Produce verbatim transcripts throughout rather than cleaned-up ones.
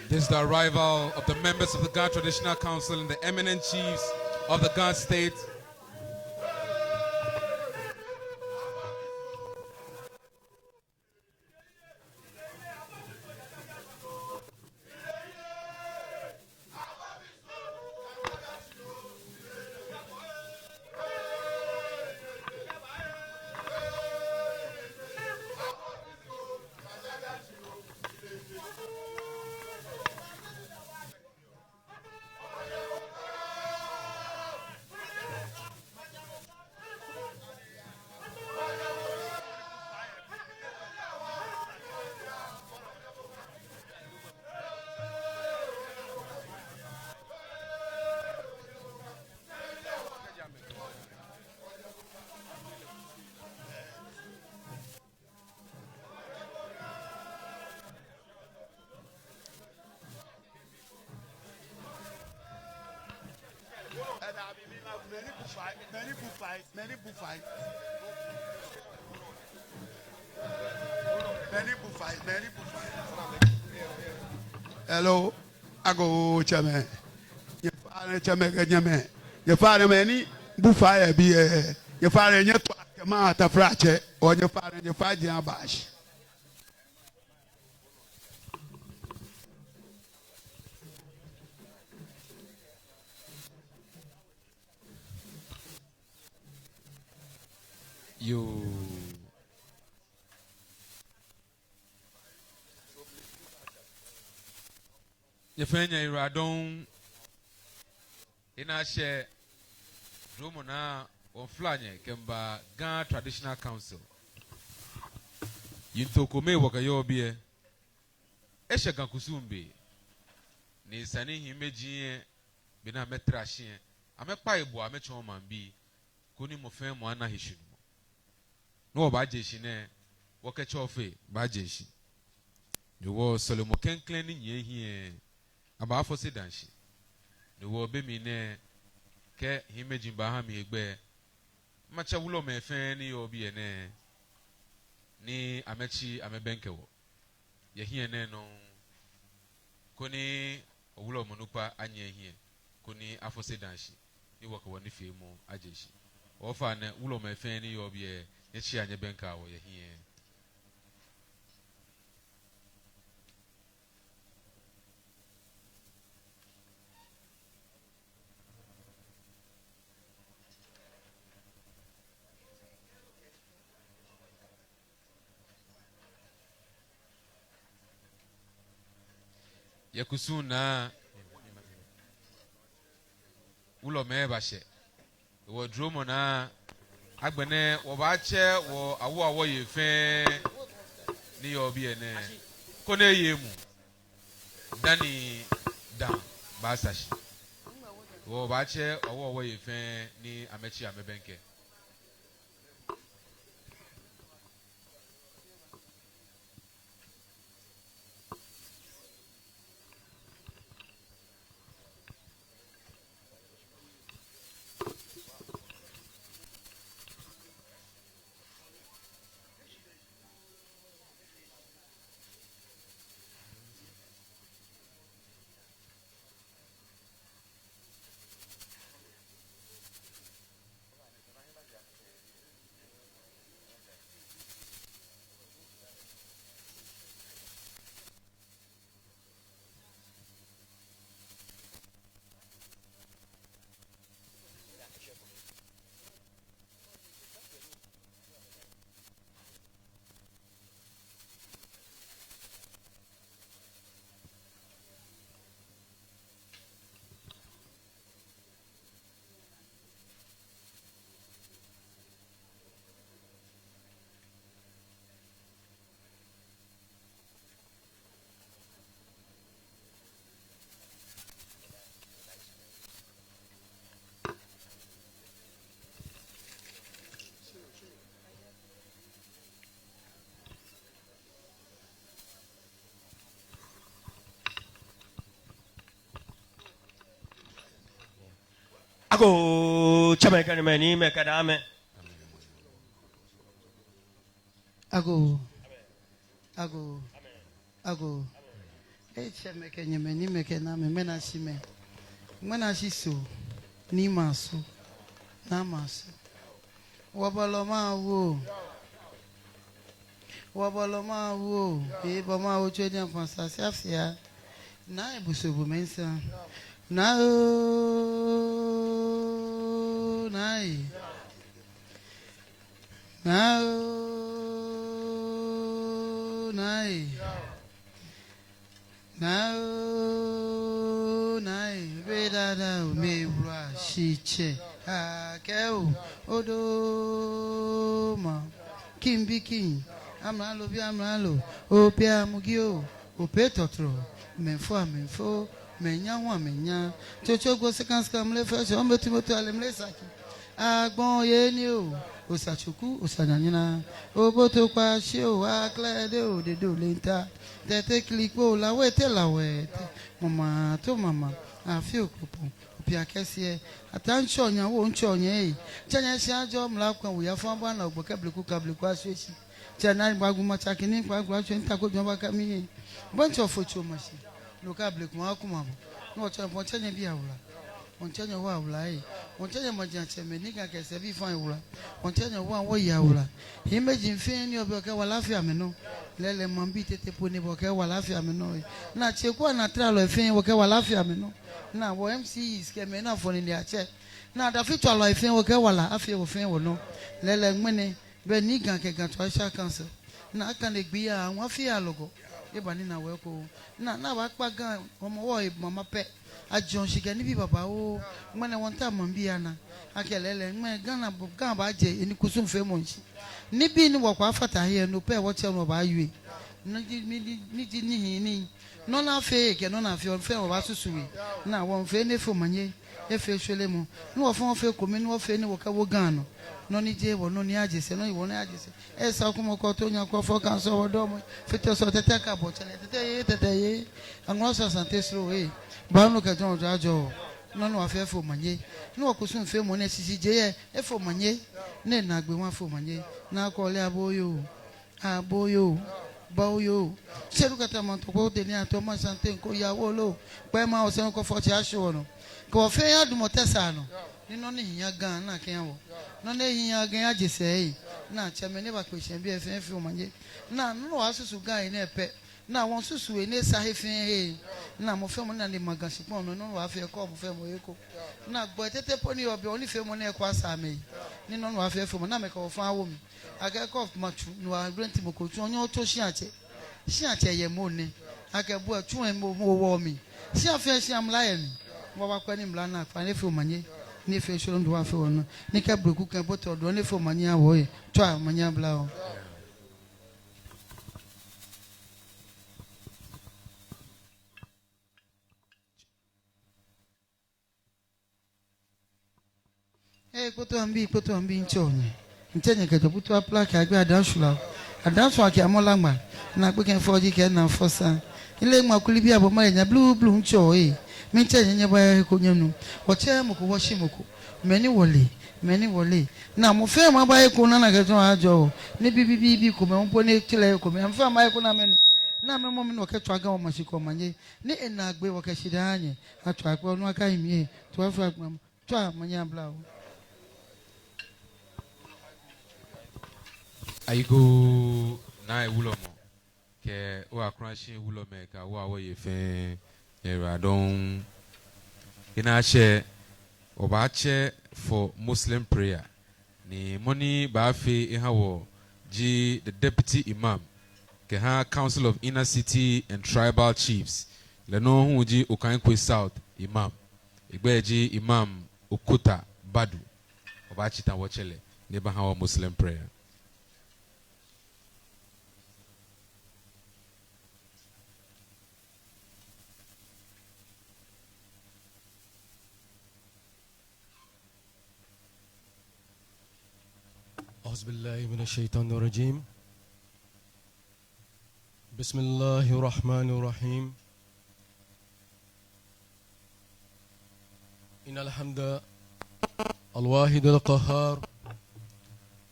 This is the arrival of the members of the Ga Traditional Council and the eminent chiefs of the Ga State. Hello. Agoo tsɛmɛi. Nyɛfainɛ tsɛmɛi kɛ nyɛmɛi. Nyɛfainɛ mɛi ni bu fai yɛ biɛ. Nyɛfainɛ nyɛto akɛ ma tafratsɛ. Oo nyɛfainɛ nyɛfai ji abaashi. Yoo. Nyɛ fɛɛ nyɛyiwaladɔŋŋ. Enɛ ashɛ dromɔ naa wɔmiifla nyɛ kɛmiiba Ga Traditional Council. Yiŋtoo kome wɔkɛyɔɔ biɛ. Eshɛ Ga kusum be. Ni esa ni hiimeji lɛ, be ni amɛtra shi lɛ, amɛkpa he abua amɛtsɔɔ maŋbii, koni mɔ fɛɛ mɔ ana hishinumɔ. Ni wɔbaaje shi nɛɛ, wɔkɛ Tsɔfe baaje shi. Ni wɔ sɔlemɔ klɛŋklɛŋ ni nyiɛ hiɛ lɛ, abaafɔse daa shi. Ni wɔ be mli nɛɛ, kɛ hiimeji baaha mi hegbɛ, matsɛ wulɔmɛi fɛɛ ni yɔɔ biɛ nɛɛ, ni amɛtsi amɛbɛŋkɛ wɔ yɛ hiɛ nɛɛ nɔŋŋ, koni wulɔmɔ nukpa anyiɛ hiɛ, koni afɔse daa shi, ni wɔkɛ wɔnifeemɔ aje shi. Ofainɛ, wulɔmɛi fɛɛ ni yɔɔ biɛ, nyɛtsia nyɛbɛŋkɛa wɔ yɛ hiɛ. Yɛ kusum naa, wulɔmɛi bashɛ. Wɔ dromɔ naa, agbɛnɛ wɔbaatsɛ wɔ awo awɔyei fɛɛ ni yɔɔ biɛ nɛɛ, koni eye emuu dani daa baasa shi. Wɔbaatsɛ awo awɔyei fɛɛ ni amɛtsi amɛbɛŋkɛ. Agoo, tsɛmɛi kɛ nyɛmɛi, niimɛi kɛ daamɛi. Agoo. Agoo. Agoo. Etsɛmɛi kɛ nyɛmɛi, nyɛmɛi kɛ naamɛi, mɛni ashi mɛi? Mɛni ashi so? Ni masu. Naa masu. Wɔbɔlɔ Mawu oo. Wɔbɔlɔ Mawu oo. Ebɔ Mawu tso ni akpɔn sase afia. Naa ebusu bu mɛnsa. Naa oo, naa e. Naa oo, naa e. Naa oo, naa e. Be dada o, mɛi wula shitsɛ. Akɛ o, odo ma. Kimbi kim. Amralo bi amralo. Ope amugi o. Ope tɔtrɔ. Mɛi fo amɛi fo. Mɛi nya hu amɛi nya. Tsotso gbo sika sika mle fɛ sɛ. Omɛtu mɛtu ale mle saki. Agbɔn ye ni o, osa tsoku, osa nyanyina, oboto kpashi o, aklɛde o, dedo lenta, tɛte klikpo, lawete lawete, mama to mama, afi okpokpo, opia kɛsiɛ, ata ntsɔ nya wo ntsɔ nye e, tsɛnyɛ shi ajɔ mla kpɛn wo ya fɔn ba na ogbɔ kɛ bleku ka bleku asu eshi. Tsɛ na gba guma tsaki ni gba gba tsɛ nta ko jɔn ba ka mi ye. Bɔn tsɛ fo tsɛ ma shi. No ka bleku ma kuma bo. No tsɛ bɔn tsɛ nyɛ bi awula. Bɔn tsɛ nyɛ wa awula e. Bɔn tsɛ nyɛ ma jan tsɛ mɛ ni ka kɛ sɛ bi fan awula. Bɔn tsɛ nyɛ wa wo ya awula. Hi mɛ jin fin ni obi okɛ wala fi amɛ nɔ. Lɛlɛ ma bi tete po ni bo kɛ wala fi amɛ nɔ e. Na tsɛ ko na tra lɔ fin wo kɛ wala fi amɛ nɔ. Na wo M C Es kɛ mɛ na fɔ ni ni atsɛ. Na da fi tsɔ lɔ fin wo kɛ wala afi wo fin wo nɔ. Lɛlɛ ŋmɛnɛ. Be ni Ga kɛ Ga Traditional Council. Na akane gbi ya, ŋwa fi ya lɔgɔ. Eba ni na wɛ ko. Na, na ba kpa Ga, Hɔmɔwɔ e mama pɛ. Ajɔn shi kɛ nibii babaoo. Ŋmɛnɛ wɔnta maŋbii ana. Akɛ lɛlɛ, ŋmɛnɛ Ga na, Ga baaje, eni kusum feemɔ nshi. Nibii ni wɔkɔ afata he, no pɛ wɔtsɛ no baawie. Ni ji, ni ji, ni ji nihiinii. Nɔ ni afee kɛ nɔ ni afeɔ, fɛɛ wɔbaasusu he. Na wɔmiifee ni efee omanye, efee shwelemɔ. Ni wɔfɛɛ wɔfee ekome, ni wɔfee ni wɔkɛwo Ga nɔ. Nɔ ni jeee wɔ, nɔ ni aje sɛɛ, nɔ ni wɔ ni aje sɛɛ. Esa kumɔ kɔ to nya kɔ fɔ kan sɔ wɔ dɔmɔ. Fite sɔ tɛtɛ ka bɔ tsɛlɛ, tɛtɛ ye, tɛtɛ ye. Aŋlɔ sɔ Asante sro he. Ba nu kɛ jɔn jɔ ajɔ. Nɔ ni wɔfee efee omanye. Ni wɔkusum feemɔ nɛɛ shishijee lɛ, efee omanye. Ni naagbee hu afee omanye. Naa kɔ lɛ abo yoo. Abo yoo, bawo yoo. Seru kata ma tɔkpɔ teni atɔ ma Asante ko ya wolo. Kpɛ ma osɛn ko fɔ tsi ashi wɔ nɔ. Kɛ wɔfɛɛ ya dumɔ tɛsaa nɔ. Ni nɔ ni hiaa Ga na kɛ ya wɔ. Nɔ ni hiaa Ga ya je sɛɛ. Na tsɛmɛi ni bakpe shɛŋ biɛ fɛɛ fɛɛ omanye. Na nɔ wɔsusu Ga yi nɛɛ pɛ. Na wɔsusu he ni sa he fɛɛ he. Na mɔ fɛɛ mɔ na ni ma Ga shikpɔŋ nɔ, nɔ wɔfee kɔ mɔ fɛɛ mɔ eko. Na gbɔ tete po ni obi onifeemɔ nɛɛ kɔ asa mɛi. Ni nɔ wɔfee feemɔ na mɛi kɛ wɔfã wo mli. Akɛ kɔ matsu, no arenti mɔ ko tsu, onyɛ otsu shiatsɛ. Shiatsɛ yɛ mɔ nɛ. Akɛ bu etsu ɛ mɔ, mɔ wɔ mli. Shia fɛɛ shia mla yɛ mli. Wɔbaakwɛ ni mla na kpa ni efee omanye. Ni efee sholo ndu wɔfee wɔnɔ. Ni kɛ bleku kɛ botɔ dɔ ni efee omanye awɔ yɛ. Tswa omanye abla wɔ. Ee, kpoto ambi, kpoto ambi ntsɔ nyɛ. Ntsɛ nyɛ kɛjɛ butu apla kɛ agbe adansu la. Adansu akɛ amɔ la ŋma. Na gbe kɛ fɔji kɛ na fɔsa. Ile ŋma kuli bi abɔ ma nya blu blu ntsɔ ee. Mi ntsɛ nyɛ nyɛ ba ko nyɛ nu. Wɔtsɛ mɔ ko wɔshi mɔ ko. Mɛni wɔle, mɛni wɔle. Na mɔ fɛɛ mɔ ba eko na na kɛ tsɔ ajɔ. Ni bi bi bi bi ko mɛ mɔ po ni tsile ko mɛ. Mɔ fɛɛ mɔ eko na mɛni. Na mɛ mɔ mi nɔ kɛ tsɔ aga wɔ ma shi ko ma nyɛ. Ni ena gbe wɔ kɛ shidaa nyɛ. Atswa kpɔ nu aka yi mli. Tswa fla kpɔ. Tswa omanye abla wɔ. Ayigoo naa ewulɔmɔ. Kɛ wɔ akulashiŋ ewulɔmɛi kɛ wɔ awɔyei fɛɛ. Nyɛyiwaladɔŋŋ. Kɛ naa shɛ, wɔbaatsɛ for Muslim prayer. Ni mɔ ni baafee eha wɔ ji the deputy imam kɛha Council of Inner City and Tribal Chiefs. Lɛ nɔŋŋ hu ji Okaikwe South imam. Egbɛi ji Imam Okota Badu. Wɔbaatsi ta wɔtsɛ lɛ ni ebaha wɔ Muslim prayer. أعوذ بالله من الشيطان الرجيم. بسم الله الرحمن الرحيم. إن الحمد الواحد القهار،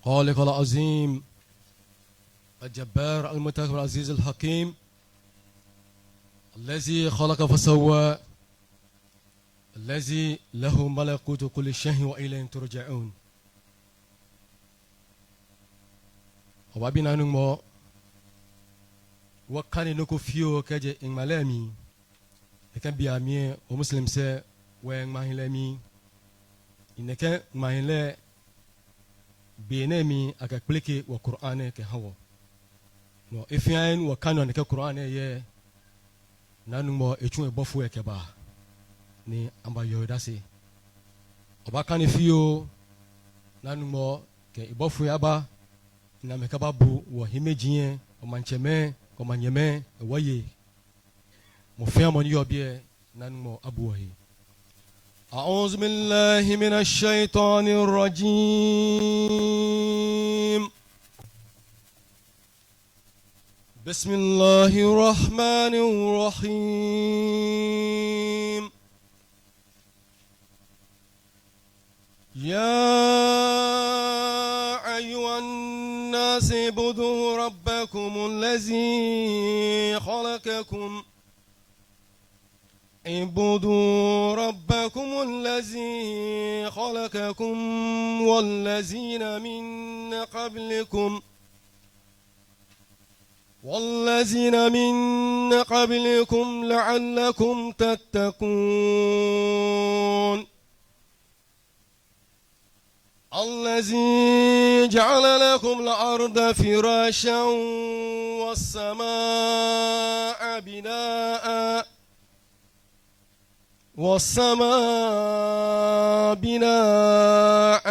خالق العظيم، الجبار المتكبر العزيز الحكيم، الذي خلق فسوى، الذي له ملكوت كل شيء وإليه ترجعون. Wɔbaabi Nyɔŋmɔ, wɔkane nɔ ko fioo kɛjɛ eŋmalɛ mli. Nɛkɛ bei amli, wɔ Muslims lɛ, wɔyɛ ŋmaahiɛ lɛ mli. Nɛkɛ ŋmaahiɛ lɛ, be nɛɛ mli akɛkpeleke wɔ Qur'an lɛ kɛha wɔ. No hewɔ lɛ, efee ni wɔkane nɛkɛ Qur'an lɛ yɛ, ni Nyɔŋmɔ etsu ebɔfoi lɛ kɛba ni amɛbaye odase. Wɔbaakane fioo ni Nyɔŋmɔ kɛ ebɔfoi lɛ aba ni amɛkɛbabu wɔhiɛmɛiji lɛ, wɔmaŋtsɛmɛi, wɔmanyɛmɛi, wɔyei. Mɔ fɛɛ mɔ ni yɔɔ biɛ, ni Nyɔŋmɔ abu wɔhe. أعوذ بالله من الشيطان الرجيم. بسم الله الرحمن الرحيم. يا أيها الناس اعبدوا ربكم الذي خلقكم، اعبدوا ربكم الذي خلقكم والذين من قبلكم، والذين من قبلكم لعلكم تتقون. الذي جعل لكم الأرض فراشا والسماء بناء، والسماء بناء،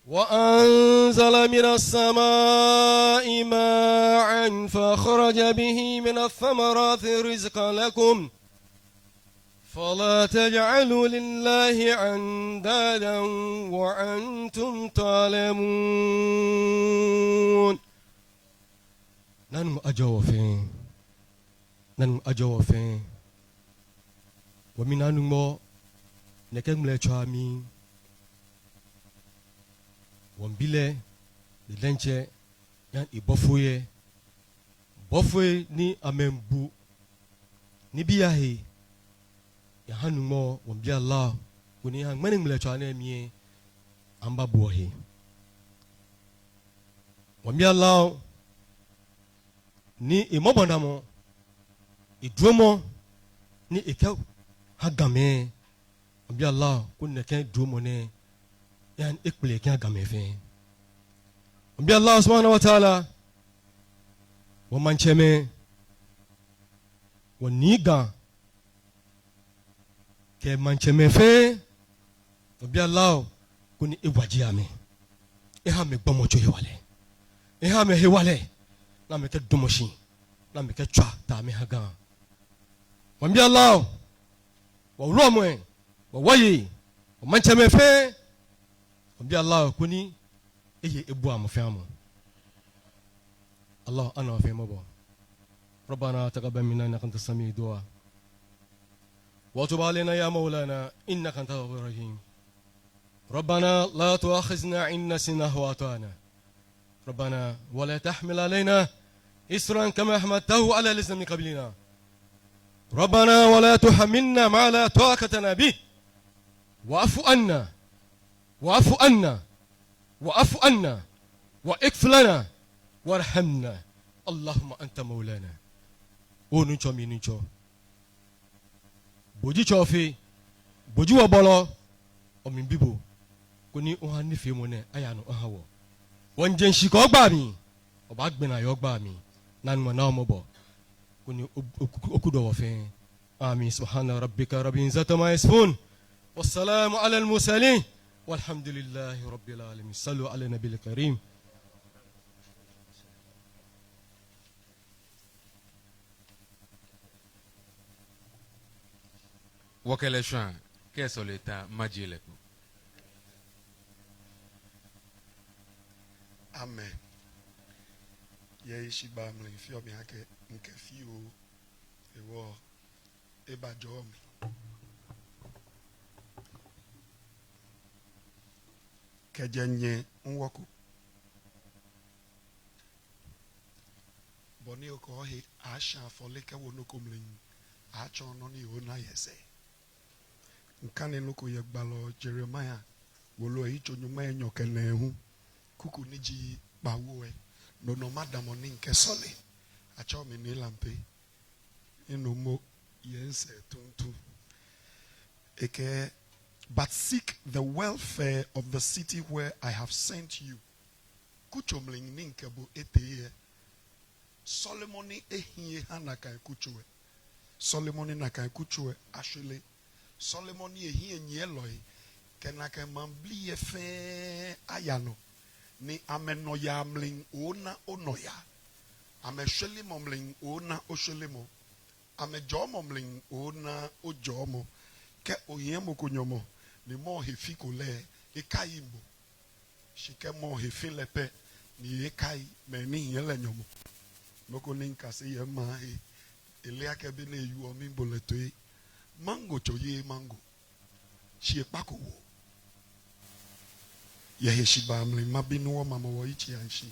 وأنزل من السماء ماء فأخرج به من الثمرات رزقا لكم، فلا تجعلوا لله أندادا وأنتم تعلمون. Nyɔŋmɔ ajɔɔ wɔ fɛɛ. Nyɔŋmɔ ajɔɔ wɔ fɛɛ. Wɔmiina Nyɔŋmɔ, nɛkɛ ŋmlɛtswaa mli, wɔmiibi lɛ, lɛ diɛŋtsɛ, yɛ ebɔfoi lɛ, bɔfoi ni amɛmiibu nibii ahe yɛ ha Nyɔŋmɔ, wɔmiibi Allah, koni eha ŋmɛnɛ ŋmlɛtswaa nɛɛ mli lɛ, amɛbabu wɔhe. Wɔmiibi Allah, ni emɔbɔnalɛ, edromɔ, ni ekɛha Gamɛi, wɔmiibi Allah, koni nɛkɛ dromɔ nɛɛ, eha ni ekpele kɛha Gamɛi fɛɛ. Wɔmiibi Allah subhanahu wa ta'ala, wɔmaŋtsɛmɛi, wɔnii Ga kɛ maŋtsɛmɛi fɛɛ, wɔmiibi Allah, koni ewaje amɛ. Eha amɛ gbɔmɔtso hewalɛ. Eha amɛ hewalɛ, ni amɛkɛdamɔ shi, ni amɛkɛtswa ta amɛha Ga. Wɔmiibi Allah, wɔwulɔmɛi, wɔyei, wɔmaŋtsɛmɛi fɛɛ, wɔmiibi Allah, koni eye ebua mɔ fɛɛ mɔ. Allah, ana wɔ fɛɛ mɔbɔ. ربنا تقبل منا إنك أنت السميع الدعاء، وتب علينا يا مولانا إنك أنت التواب الرحيم. ربنا لا تؤاخذنا إن نسينا أو أخطأنا. ربنا ولا تحمل علينا إصرا كما حملته على الذين من قبلنا. ربنا ولا تحملنا ما لا طاقة لنا به. واعف عنا. واعف عنا. واعف عنا. واغفر لنا. وارحمنا. اللهم أنت مولانا. Oo Nuŋtsɔ, mi Nuŋtsɔ. Bo ji Tsɔfei, bo ji wɔbɔlɔ, wɔmiibi bo, koni oha nifeemɔ nɛɛ aya nɔ oha wɔ. Wɔmiijɛ shishi kɛ ogbɛi amli, wɔbaagbɛnɛ yɛ ogbɛi amli, ni Nyɔŋmɔ ana wɔ mɔbɔ, koni o-, o-, okudɔ wɔ fɛɛ. آمين. سبحان ربك رب العزة عما يصفون، والسلام على المرسلين، والحمد لله رب العالمين. صلوا على النبي الكريم. Wɔkɛ lɛ shwã, kɛ esɔle ta, majie lɛ kpo. Amen. Yɛ eshigba mli fioo mi akɛ, mikɛ fioo, hewɔ, ebajɔɔ mi. Kɛjɛ nyɛ ŋwɔko. Bɔ ni okɛ ohe aasha afɔle kɛwo nɔ ko mli, atsɔɔ nɔ ni oona yɛ sɛɛ. Mikane nɔ ko yɛ gbalɔ Jeremiah wolo lɛ yitso nyɔŋmai enyɔ kɛ nɛɛhu, kuku ni ji kpawo lɛ. No nɔ madamɔ ni mikɛsɔle. Atsɛɔ mi Nii Lamptey. Minu mɔ yɛ misɛɛ tuuntu. Ekɛɛ, "But seek the welfare of the city where I have sent you." Kutso mli ni mikɛ bo etee lɛ, sɔlemɔ ni ehiii eha nakai kutso lɛ. Sɔlemɔ ni nakai kutso lɛ ashwere. Sɔlemɔ ni ehiii enyiɛlɔi kɛ nakai maŋbii lɛ fɛɛ aya nɔ. Ni amɛnɔyaa mli oona onɔyaa. Amɛshwelemɔ mli oona oshwelemɔ. Amɛjɔɔmɔ mli oona ojɔɔmɔ. Kɛ ohiɛ mɔ ko nyɔmɔ, ni mɔ lɛ he fiko lɛ, ekaiii bo. Shi kɛ mɔ lɛ he fi lɛ pɛ, ni ekai mɛi ni hiɛ lɛ nyɔmɔ. Nɔ ko ni mikase yɛ mimaŋ he, ele akɛ be ni ewieɔ mibo lɛ toi. Maŋgo tso yeee maŋgo, shi ekpako woo. Yɛ heshibaa mli mabi ni wɔmamɔ wɔyitseiaŋ shi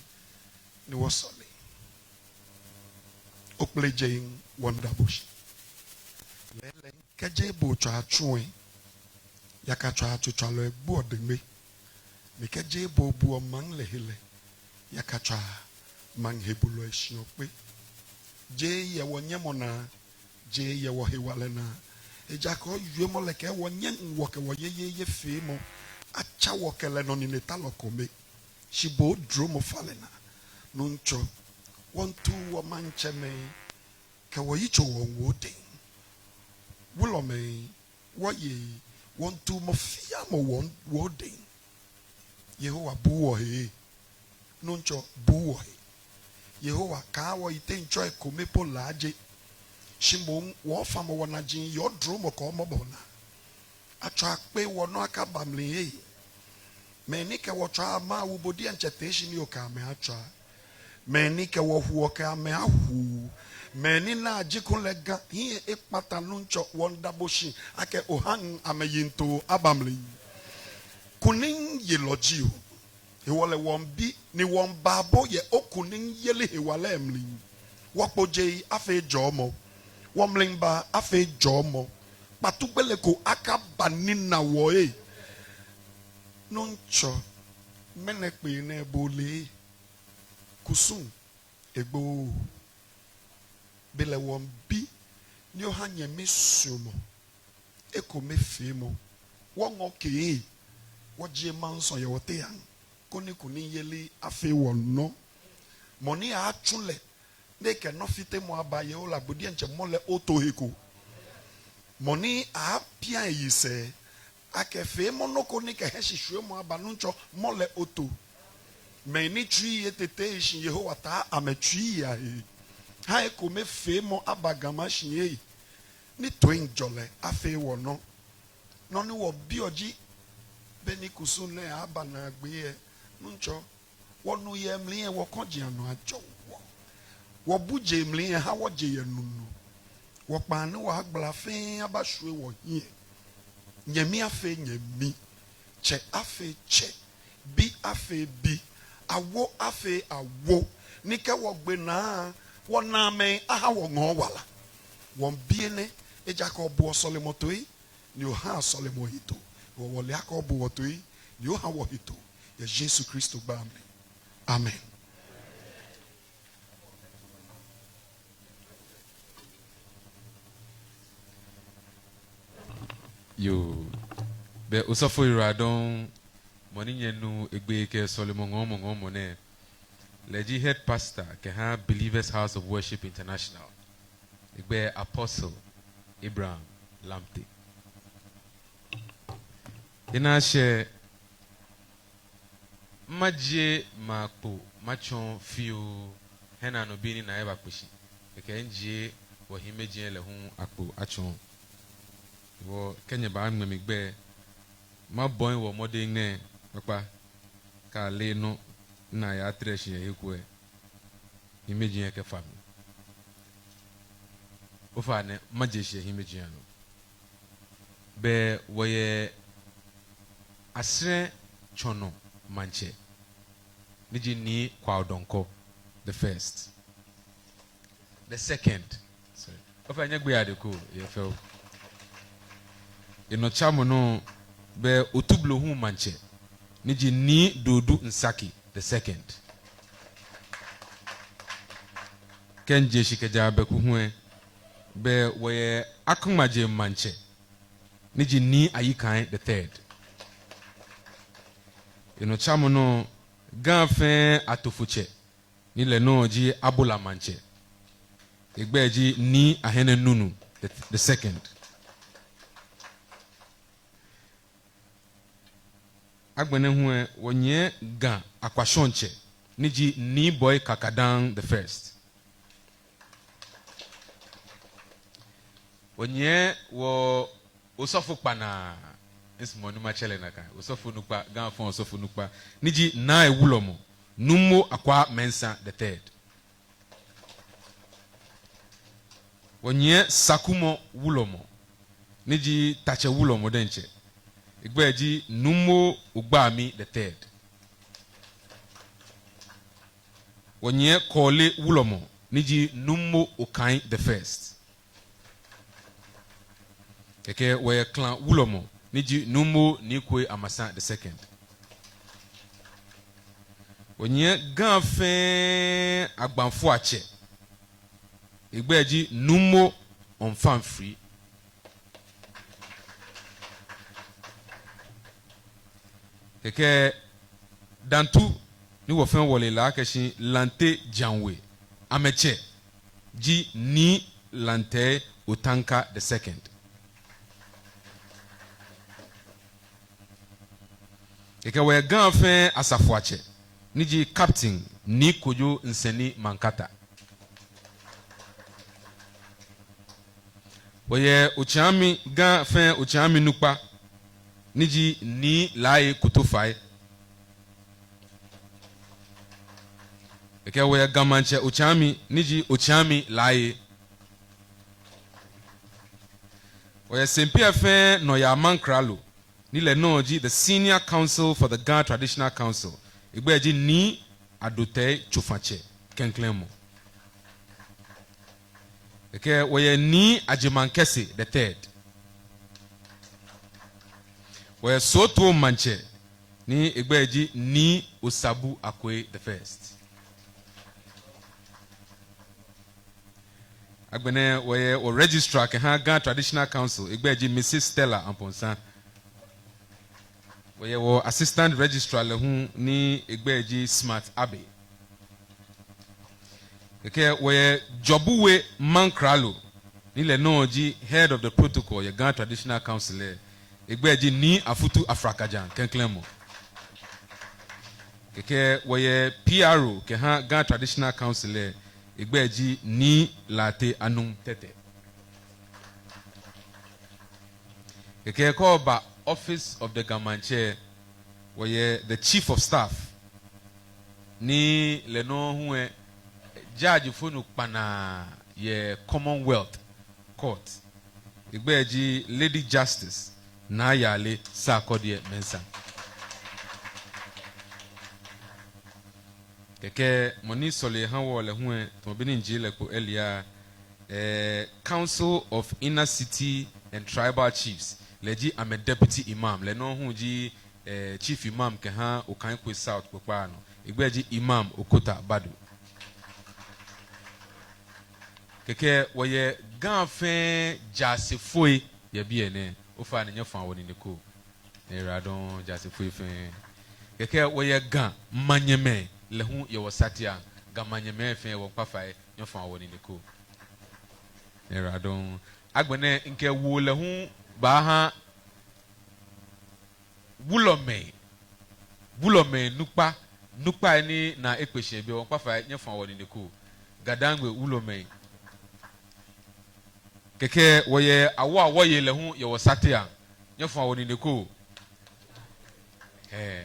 ni wɔsɔle. Okplejeŋ wɔmiida bo shi. Lɛɛlɛŋ kɛjeee bo otswaa tsu lɛ, yakatswaa tsutswalɔi gboɔ deŋme. Ni kɛjeee bo obuɔ maŋ lɛ he lɛ, yakatswaa maŋ hebulɔi shiɔ kpe. Jeee yɛ wɔnyɛmɔ naa, jeee yɛ wɔhewalɛ naa. Ejaakɛ owiemɔ lɛ kɛɛ wɔnyɛŋ wɔkɛ wɔyeyeeye feemɔ atsa wɔ kɛ lɛ nɔninetalɔ kome. Shi bo odromɔ fa lɛ naa. Nuŋtsɔ, wɔmiituu wɔmaŋtsɛmɛi kɛ wɔyitso wɔmiiwo odɛŋ. Wulɔmɛi, wɔyei, wɔmiituu mɔ fɛɛ mɔ wɔmiiwo odɛŋ. Yehowa, buu wɔhe. Nuŋtsɔ, buu wɔhe. Yehowa, kaa wɔyiteŋ tsɔi kome po laaje. Shi moŋ wɔfamɔ wɔnaji yɛ odromɔ kɛ omɔbɔ naa. Atswaa akpe wɔnɔ akaba mli ee. Mɛi ni kɛ wɔ tswaa amɛawu, bo diɛŋtsɛ tee shi ni okɛ amɛ atswa. Mɛi ni kɛ wɔ huɔ, okɛ amɛ ahu. Mɛi ni naa jikulɛ ga, hiɛ ekpata, Nuŋtsɔ, wɔmiida bo shi akɛ ohaŋ amɛyiŋtoo aba mli. Kunimyelɔ ji o. Hewɔ lɛ wɔmiibi ni wɔmiibaa bo yɛ okunimyeli hewalɛ mli. Wɔkpojee afee jɔɔmɔ. Wɔmliba afee jɔɔmɔ. Kpatu gbele ko akaba ni na wɔ ee. Nuŋtsɔ, ŋmɛnɛ kpee nɛɛ bo ole ee. Kusum egbooo. Belɛ wɔmiibi ni oha nyɛmi suɔmɔ, ekomefeemɔ, wɔŋɔ kɛ ee, wɔjie maŋsɔ yɛ wɔteŋ, koni kunimyeli afee wɔnɔ. Mɔ ni aatsu lɛ ni ekɛ nɔfitemɔ aba, Yehowa, bo diɛŋtsɛ mɔ lɛ oto he ko. Mɔ ni aapia eyi sɛɛ akɛ feemɔ nɔ ko ni kɛ heshishwiemɔ aba, Nuŋtsɔ, mɔ lɛ oto. Mɛi ni tsuii etete shi, Yehowa, taa amɛtsuii ahe. Ha ekomefeemɔ aba Ga Mashi ee, ni toiŋjɔlɛ afee wɔnɔ. Nɔ ni wɔbiɔ ji, beni kusum nɛɛ aba naagbee lɛ, Nuŋtsɔ, wɔnu yɛ mli lɛ, wɔkɔji anɔ ajɔ wɔ. Wɔbuje mli lɛ, ha wɔje yɛ nu nɔ. Wɔkpaa ni wɔgbala fɛɛ abashwie wɔhiɛ. Nyɛmi afee nyɛmi, tsɛ afee tsɛ, bi afee bi, awo afee awo. Ni kɛ wɔgbe naa, wɔnaamɛi aha wɔŋɔɔ wala. Wɔmiibi enɛ, ejaakɛ obuɔ sɔlemɔ toi, ni ohaa sɔlemɔ hetoo. Wɔ wɔle akɛ obuɔ toi, ni oha wɔ hetoo. Yɛ Yesu Kristo gbɛi mli. Amen. Yoo. Bɛ osɔfo yiwaladɔŋŋ, mɔ ni nyɛnu egbɛi kɛ sɔlemɔ ŋɔɔmɔ ŋɔɔmɔ nɛɛ, lɛ ji head pastor kɛha Believers House of Worship International. Egbɛi Apostle Abraham Lamptey. Ena shɛ, majie makpo matsɔɔ fioo, hiɛnaanɔbii ni naa ebakpe shi. Kɛkɛ mijie wɔhiimeji lɛ hu akpo atsɔɔ. Wɔ kɛ nyɛbaaŋmɛ mi gbɛ, mabɔi wɔ mɔdɛŋ nɛɛ kpakpa, kɛ ale nɔ ni yaa trɛ shi yɛ he ko lɛ, hiimeji lɛ kɛfa mi. Ofainɛ, maje shi yɛ hiimeji lɛ anɔ. Bɛ wɔyɛ Asɛrɛ Tsɔnɔ Maŋtsɛ, ni ji Nii Kwao Donkor the first. the second. Sorry. Ofainɛ nyɛgbeea dekoo, eyɛ fɛo. Enɔ tsamɔ nɔ bɛ Otublohum Maŋtsɛ, ni ji Nii Dodu Nsaki the second. Kɛ ŋje shi kɛjɛ abɛku hu lɛ, bɛ wɔyɛ Akomaje Maŋtsɛ, ni ji Nii Ayikai the third. Enɔ tsamɔ nɔ Ga fɛɛ atofotsɛ, ni lɛ nɔ ji Abola Maŋtsɛ. Egbɛi ji Nii Ahene Nunoo the, the second. Agbɛnɛ hu lɛ, wɔnyiɛ Ga akwashɔŋtsɛ, ni ji Nii Boi Kakadaŋ the first. Wɔnyiɛ wɔ osɔfo kpanaa, misumɔɔ ni matsɛ lɛ nakai, osɔfo nukpa, Ga fɛɛ osɔfo nukpa, ni ji Nai Wulɔmɔ, Numo Akwaa Mensah the third. Wɔnyiɛ Sakumɔ Wulɔmɔ, ni ji Tatsɛ Wulɔmɔ diɛŋtsɛ. Egbɛi ji Numo Ogbaami the third. Wɔnyiɛ Kɔɔle Wulɔmɔ, ni ji Numo Okai the first. Kɛkɛ wɔyɛ Klan Wulɔmɔ, ni ji Numo Nii Kwei Amasa the second. Wɔnyiɛ Ga fɛɛ agbafoiatsɛ. Egbɛi ji Numo Ɔmfamfri. Kɛkɛ Dantu, ni wɔ fɛɛ wɔle lɛ akɛ shi Lante Janwe, amɛtsɛ ji Nii Lante Otanka the second. Kɛkɛ wɔyɛ Ga fɛɛ asafoiatsɛ, ni ji Captain Nii Kojo Nsɛni Mankata. Wɔyɛ Otsaami, Ga fɛɛ Otsaami nukpa, ni ji Nii Laryea Kotofai. Kɛkɛ wɔyɛ Ga Maŋtsɛ Otsaami, ni ji Otsaami Laryea. Wɔyɛ Sempe fɛɛ nɔyaa mankralo, ni lɛ nɔ ji the senior counsel for the Ga Traditional Council. Egbɛi ji Nii Adotei Tsofatsɛ klɛŋklɛŋ mɔ. Kɛkɛ wɔyɛ Nii Agyemang Kɛse the third. Wɔyɛ Soto Maŋtsɛ, ni egbɛi ji Nii Osabu Akwei the first. Agbɛnɛ wɔyɛ wɔ registrar kɛha Ga Traditional Council, egbɛi ji Missus Stella Amponsah. Wɔyɛ wɔ assistant registrar lɛ hu ni egbɛi ji Smart Abbey. Kɛkɛ wɔyɛ Dzobuwe mankralo, ni lɛ nɔ ji head of the protocol yɛ Ga Traditional Council lɛ, egbɛi ji Nii Afutu Afrakajan klɛŋklɛŋ mɔ. Kɛkɛ wɔyɛ P R O kɛha Ga Traditional Council lɛ, egbɛi ji Nii Lartey Anum Tetteh. Kɛkɛ kɛ oba Office of the Ga Maŋtsɛ, wɔyɛ the Chief of Staff, ni lɛ nɔ hu lɛ judgefo nukpa naa yɛ Commonwealth Court. Egbɛi ji Lady Justice Naa Yale Sarkodie Mensah. Kɛkɛ mɔ ni sɔle eha wɔ lɛ hu lɛ, tamɔ bɔ ni mijie lɛ kpo earlier, eh, Council of Inner City and Tribal Chiefs, lɛ ji amɛ Deputy Imam, lɛ nɔ hu ji, eh, Chief Imam kɛha Okaikoi South kpokpaa nɔ. Egbɛi ji Imam Okota Badu. Kɛkɛ wɔyɛ Ga fɛɛ jaasefoi yɛ biɛ nɛɛ, ofainɛ nyɛfɔa wɔ nine ko. Nyɛyiwaladɔŋŋ jaasefoi fɛɛ. Kɛkɛ wɔyɛ Ga manyɛmɛi lɛ hu yɛ wɔ satia. Ga manyɛmɛi fɛɛ wɔmiikpa fai, nyɛfɔa wɔ nine ko. Nyɛyiwaladɔŋŋ. Agbɛnɛ mikɛ woo lɛ hu baaha wulɔmɛi, wulɔmɛi nukpa, nukpai ni naa ekpe shi yɛ biɛ, wɔmiikpa fai, nyɛfɔa wɔ nine ko. Ga-Dangme wulɔmɛi. Kɛkɛ wɔyɛ Awua Wɔyei lɛ hu yɛ wɔ satia. Nyɛfɔa wɔ nine ko. Ɛɛ,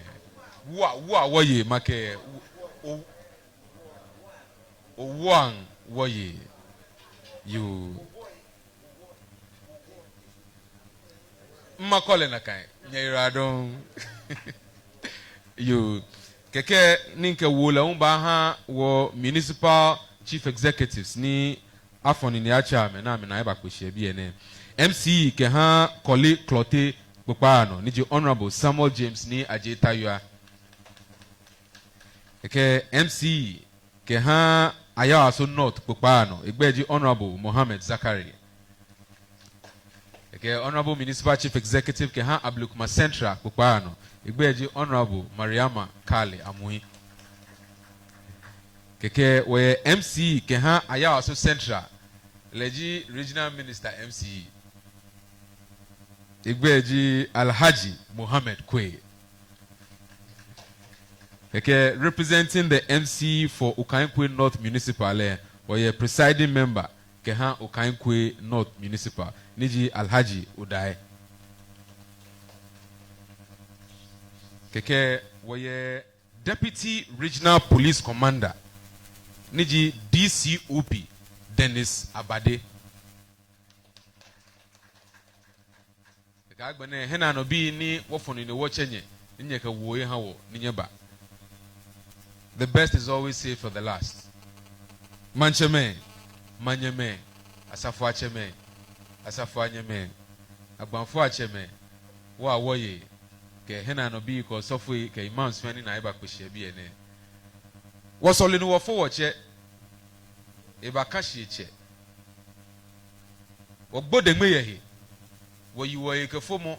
Wua, Wua Wɔyei makɛɛ, o, o, Owuaŋ Wɔyei. Yoo. Mimakɔ lɛ nakai. Nyɛyiwaladɔŋŋ. Yoo. Kɛkɛ ni mikɛ woo lɛ hu baaha wɔ municipal chief executives ni afɔ nine atsɛ amɛ ni amɛna amɛbakpe shi yɛ biɛ nɛɛ. M C kɛha Korle Klottey kpokpaa nɔ, ni ji Honourable Samuel James Nii Adjei Tawiah. Kɛkɛ M C kɛha Ayawaso North kpokpaa nɔ, egbɛi ji Honourable Mohammed Zakari. Kɛkɛ Honourable Municipal Chief Executive kɛha Ablekuma Central kpokpaa nɔ, egbɛi ji Honourable Mariama Kale Amui. Kɛkɛ wɔyɛ M C kɛha Ayawaso Central, lɛ ji Regional Minister M C, egbɛi ji Alhaji Mohammed Quaye. Kɛkɛ representing the M C for Okaikwe North Municipal lɛ, wɔyɛ presiding member kɛha Okaikwe North Municipal, ni ji Alhaji Odai. Kɛkɛ wɔyɛ Deputy Regional Police Commander, ni ji D C O P Dennis Abade. Kɛkɛ agbɛnɛ hiɛnaanɔbii ni wɔfɔ nine wɔtsɛ nyɛ, ni nyɛkɛ woo eha wɔ ni nyɛba. The best is always saved for the last. Maŋtsɛmɛi, manyɛmɛi, asafoiatsɛmɛi, asafoianyɛmɛi, agbafoiatsɛmɛi, wɔ awɔyei, kɛ hiɛnaanɔbii kɛ osɔfoi kɛ imams fɛɛ ni na amɛbakpe shi yɛ biɛ nɛɛ. Wɔsɔle ni wɔfo wɔtsɛ, ebaka shi etsɛ. Wɔgbo deŋme yɛ he, wɔyi wɔhe kɛ fomɔ.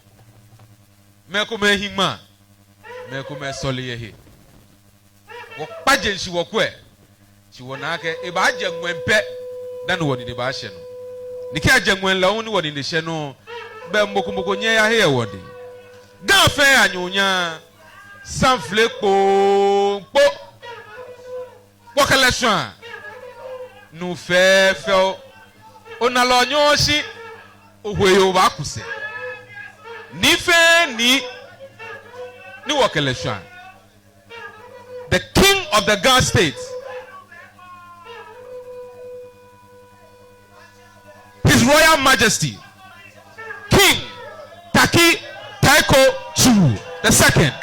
Mɛi komɛi hi ŋmaa, mɛi komɛi sɔle yɛ he. Wɔkpa jeŋ shi wɔkwɛ, shi wɔna akɛ ebaajɛ ŋwɛi pɛ dani wɔnine baashɛ nɔ. Ni kɛ ajɛ ŋwɛi lɛ hu ni wɔnine shɛ nɔ, belɛ mɔ ko mɔ ko nyɛɛɛ eyahe yɛ wɔdɛŋ. Ga fɛɛ anyɔnya, samfle kpokpo. Wɔkɛ lɛ shwãa. Nuu fɛɛfɛo, ona lɛ onyɛ oshi, ohewɔ obaaku sɛɛ. Nii fɛɛ nii ni wɔkɛ lɛ shwãa. The King of the Ga State, His Royal Majesty King Tackie Teiko Tsuru the second.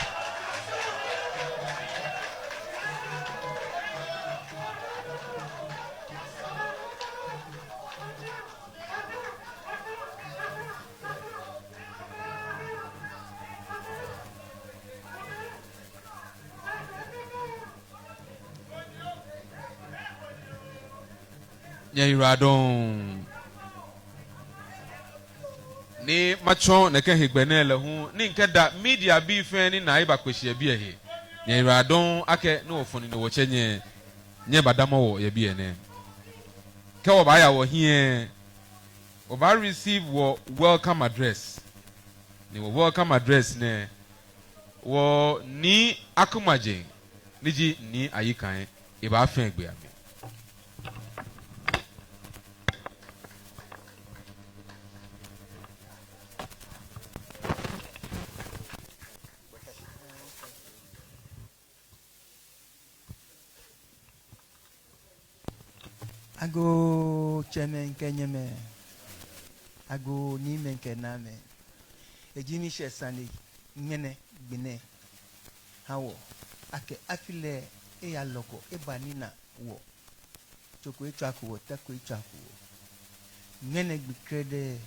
Nyɛyiwaladɔŋŋ. Ni matsɔ nɛkɛ hegbɛ nɛɛ lɛ hu ni mikɛda media bii fɛɛ ni na amɛbakpe shi yɛ biɛ he. Nyɛyiwaladɔŋŋ akɛ ni wɔfɔ nine wɔtsɛ nyɛ, nyɛbadamɔ wɔ yɛ biɛ nɛɛ. Kɛ wɔbaaya wɔhiɛ, wɔbaa receive wɔ welcome address. Ni wɔ welcome address nɛɛ, wɔ Nii Akumajeŋ, ni ji Nii Ayikai, ebaafee gbɛ amɛ. Agoo tsɛmɛi kɛ nyɛmɛi, agoo niimɛi kɛ naamɛi, eji mi shɛ sane ŋmɛnɛ gbi nɛɛ ha wɔ akɛ afi lɛ eyalɔkɔ ebanina wɔ. Tsɔko etswaku wɔ, tɛko etswaku wɔ. Ŋmɛnɛ gbi krɛdɛɛ,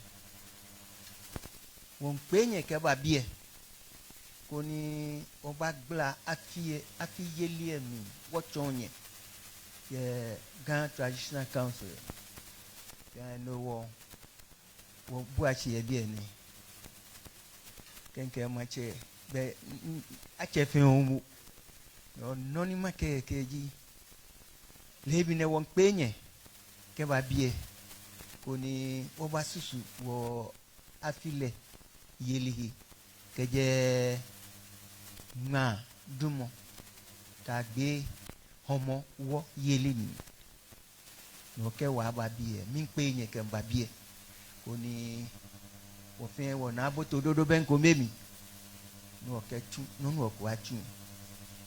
wɔmiikpee nyɛ kɛba biɛ, koni wɔbagbala afi lɛ, afi yeli lɛ mli wɔtsɔɔ nyɛ yɛ Ga Traditional Council. Yɛ no hewɔ wɔbua shi yɛ biɛ nɛɛ. Kɛkɛ matsɛ, bɛ, atsɛ fɛɛ hu. Nɔ ni makɛɛ kɛji, leebi nɛɛ wɔmiikpee nyɛ kɛba biɛ, koni wɔbasusu wɔ afi lɛ yeli he, kɛjɛ ŋmaa dumɔ kɛyagbe Hɔmɔwɔ yeli mli. Nɔ kɛ wɔba biɛ, miikpee nyɛ kɛ miba biɛ, koni wɔfɛɛ wɔna abo to dodo bɛ ŋkome mli. Ni wɔkɛtsu, nɔ ni wɔkɛbaatsu,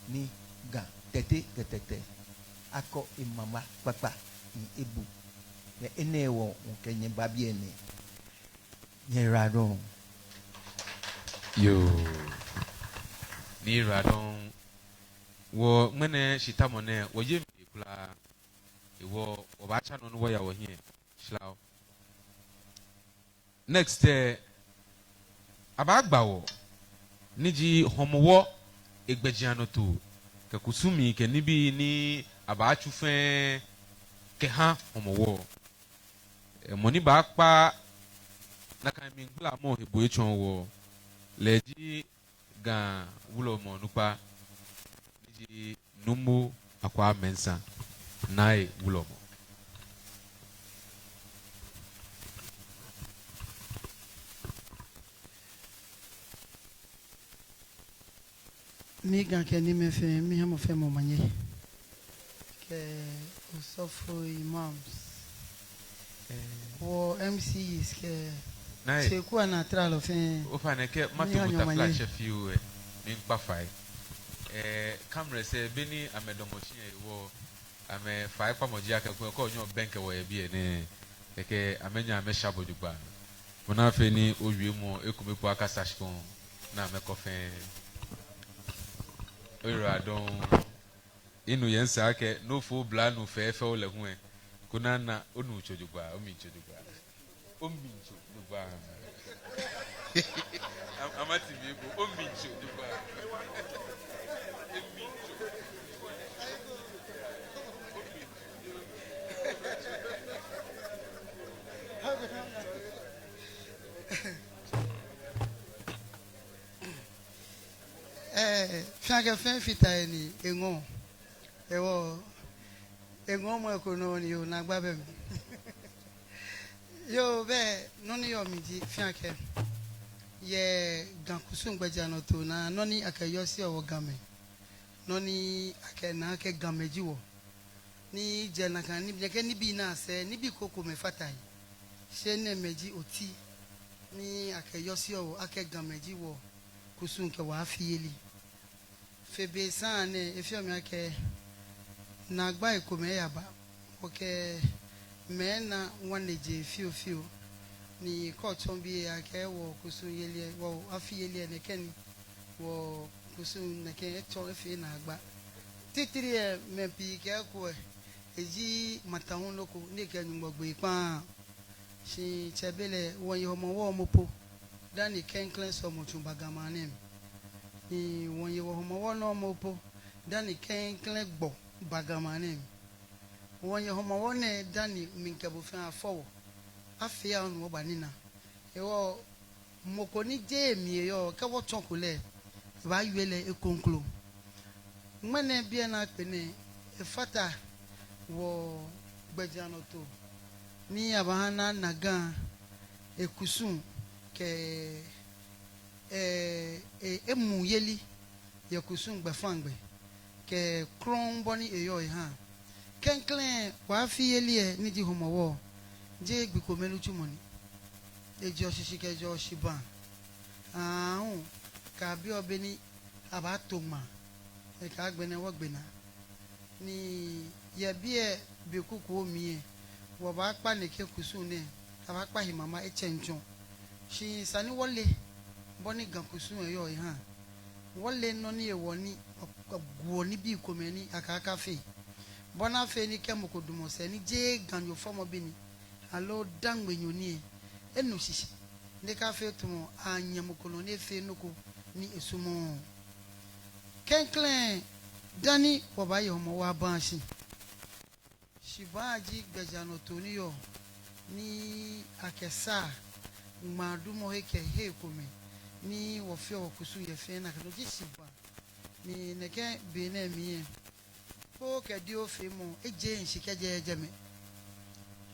ni Ga Tɛte kɛ Tɛtɛ akɔ emama kpakpa ni ebu. Bɛ enɛ hewɔ wɔkɛ nyɛ ba biɛ nɛɛ. Nyɛyiwaladɔŋŋ. Yoo. Nyɛyiwaladɔŋŋ. Wɔ ŋmɛnɛ shitamɔ nɛɛ, wɔyeee mli kwraa. Hewɔ wɔbaatsa nɔ ni wɔya wɔhiɛ. Shilao. Next, eh, abaagba wɔ, ni ji Hɔmɔwɔ egbɛjianɔtoo kɛ kusumii kɛ nibii ni abaatsu fɛɛ kɛha Hɔmɔwɔ. Eh, mɔ ni baakpa nakai mligbalamɔ he bo etsɔɔ wɔ lɛ ji Ga wulɔmɔ onukpa, ni ji Nuumo Akwaa Mensah, Nai Wulɔmɔ. Ni Ga kɛ nimɛi fɛɛ, miiha mɔ fɛɛ mɔ omanye. Kɛ osɔfoi, imams. Eh. Wɔ M C Es kɛ Nai. Tseku anaatralɔ fɛɛ. Ofainɛ kɛ mato miiha nyɛ omanye. Mɔ taflatsɛ fioo lɛ, miikpa fai. Eh, cameras lɛ, beni amɛdamɔ shi lɛ hewɔ, amɛfaikpamɔ ji akɛ kulɛ kɛ onyɛɔ obɛŋkɛ wɔ yɛ biɛ nɛɛ, kɛkɛ amɛnyɛ amɛsha bo jogbaŋŋ. Bɔ ni afee ni owiemɔ lɛ ekomɛi po akasa shikpɔŋ ni amɛkɔ fɛɛ. Oyiwaladɔŋŋ. Minu yɛ misɛɛ akɛ ni ofo oblanuu fɛfɛo lɛ hu lɛ, koni ana onuɔ tso jogbaŋŋ, omli tso jogbaŋŋ. Omli tso jogbaŋŋ. Am-, amati mi ebo, omli tso jogbaŋŋ. Omli tso. Eh, fɛɛ akɛ fɛɛ fata he ni eŋɔɔ. Hewɔ, eŋɔɔmɔ eko nɔ ni yoo naagba bɛ mli. Yoo, bɛ, nɔ ni yɔɔ mli ji fɛɛ akɛ yɛ Ga kusum gbɛjianɔtoo naa, nɔ ni akɛyɔseɔ wɔ Gamɛi, nɔ ni akɛnaa akɛ Gamɛi ji wɔ, ni jɛ nakai ni, nɛkɛ nibii nɛɛ asɛɛ, nibii krokomɛi fata he. Shi enɛɛmɛi ji oti ni akɛyɔseɔ wɔ akɛ Gamɛi ji wɔ kusum kɛ wɔ afiyeli. Fe be saŋŋ nɛɛ, efeɔ mi akɛ naagbai komɛi yaba, wɔkɛ amɛ naa ŋwanejee fiofio, ni kɛ otsɔ biɛ akɛ wɔ kusumyeli lɛ, wɔ afiyeli lɛ nɛkɛ ni, wɔ kusum nɛkɛ etsɔ efee naagba. Titri lɛ, mɛi pii kɛɛ kulɛ eji mataŋ hu nɔ ko ni kɛ Nyɔŋmɔ gbee kpaa. Shi tsɛbelɛ wɔyɛ Hɔmɔwɔ momo po dani klɛŋklɛŋ sɔlemɔtsu ba Ga maŋ nɛɛ mli. Ni wɔyɛ wɔ Hɔmɔwɔ nɔ momo po dani klɛŋklɛŋ gbɔ ba Ga maŋ nɛɛ mli. Wɔyɛ Hɔmɔwɔ nɛɛ dani mikɛ bo fɛɛ afɔ wɔ, afee anu wɔbanina. Hewɔ mɔ ko ni jeee mli eyɔɔ, kɛ wɔtsɔko lɛ, ebaawie lɛ ekoŋŋ kroko. Ŋmɛnɛ biɛ nɛɛ akpe nɛɛ, efata wɔ gbɛjianɔtoo ni abaaha ni ana Ga ekusum kɛ, eh, eh, emuuyeli yɛ kusum gbɛfaŋ gbɛ kɛ krɔŋŋ bɔ ni eyɔɔ eha. Klɛŋklɛŋ wɔ afiyeli lɛ ni ji Hɔmɔwɔ, jeee gbi kome nitsumɔ ni. Ejɛɔ shishi kɛjɛɔ shibaa. Aahu, kɛ abiɔ be ni abaato ŋmaa, ekã agbɛnɛ wɔgbe naa. Ni yɛ biɛ be kukuoo mli lɛ, wɔbaakpa nɛkɛ kusum nɛɛ, abaakpa he mama etsɛŋ tsɔ. Shi esa ni wɔle bɔ ni Ga kusum lɛ yɔɔ eha. Wɔle nɔ ni hewɔ ni aguɔ nibii komɛi ni akɛ akafee. Bɔ ni afee ni kɛ mɔ ko damɔ sɛɛ ni jeee Ganyo fɔmɔ bi ni, aloo Dangmenyo ni lɛ, enu shishi ni ekafee tamɔ anyɛ mɔ ko nɔ ni efee nɔ ko ni esumɔɔɔ. Klɛŋklɛŋ dani wɔbaaye Hɔmɔwɔ abaŋ shi. Shibaa ji gbɛjianɔtoo ni yɔɔ ni akɛsaa ŋmaadumɔ he kɛ hei komɛi ni wɔfeɔ wɔkusum yɛ fɛɛ, nakai nɔ ji shibaa. Ni nɛkɛ be nɛɛ mli lɛ, kpoo kɛ dioo feemɔ ejeee shishi kɛjɛ jɛmɛ.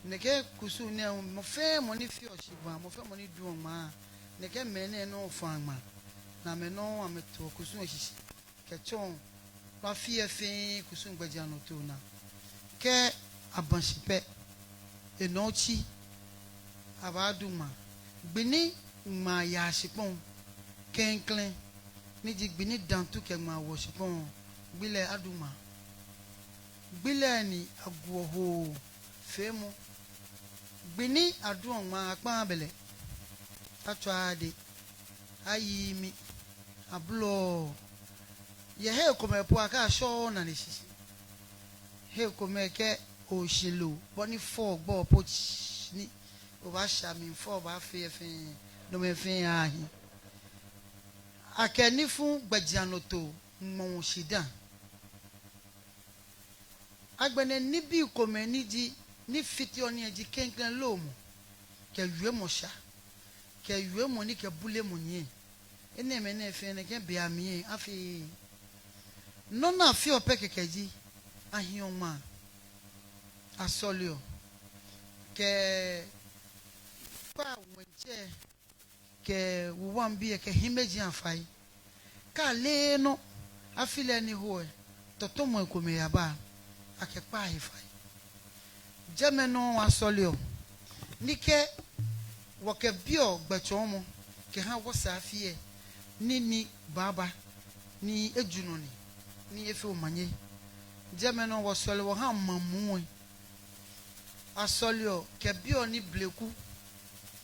Nɛkɛ kusum nɛɛ hu, mɔ fɛɛ mɔ ni feɔ shibaa, mɔ fɛɛ mɔ ni duɔ ŋmaa, nɛkɛ mɛi nɛɛ nɔŋŋ faa ŋmaa, ni amɛ nɔŋŋ amɛtoɔ kusum lɛ shishi kɛtsɔɔ afi lɛ fɛɛ kusum gbɛjianɔtoo naa. Kɛ aba shi pɛ, enɔ otsi, abaadu ŋmaa. Gbi ni ŋmaa yaa shikpɔŋ klɛŋklɛŋ, ni ji gbi ni dantu kɛ ŋmaa woɔ shikpɔŋ, gbi lɛ adu ŋmaa. Gbi lɛ ni aguɔ hoo feemɔ. Gbi ni aduɔ ŋmaa, akpaaa bɛlɛ, atswaaa dɛŋ, ayiii mi, abolɔɔɔ. Yɛ hei komɛi po akashɔɔɔ nane shishi. Hei komɛi kɛ oshi loo, bɔ ni fɔɔ gbɔ po tsii, obaasha mli fɛɛ, obaafee fɛɛ, nomɛi fɛɛ ahi. Akɛ nifuu gbɛjianɔtoo ŋmɔɔ shidaa. Agbɛnɛ nibii komɛi ni ji, ni fiteɔ nii lɛ ji klɛŋklɛŋ loomɔ, kɛ wiemɔ sha, kɛ wiemɔ ni kɛ bulemɔ nyiɛ. Enɛɛmɛi nɛɛ fɛɛ nɛkɛ be amli lɛ afeee. Nɔ ni afeɔ pɛ kɛkɛ ji, ahiɔ ŋmaa, asɔleɔ, kɛ kpaa ŋwɛitsɛ, kɛ wuwaŋbii lɛ, kɛ hiimeji afai. Kɛ aleee nɔ, afi lɛ ni ho lɛ, tɔtɔmɔi komɛi yaba, akɛ kpaa he fai. Jɛmɛ nɔŋŋ asɔleɔ, ni kɛ wɔkɛbiɔ gbɛtsɔɔmɔ kɛha wɔsɛɛ afi lɛ, ni nii baaba, ni eju nɔ ni, ni efee omanye. Jɛmɛ nɔŋŋ wɔsɔleɔ wɔhaa maŋ muu lɛ. Asɔleɔ kɛbiɔ ni bleku,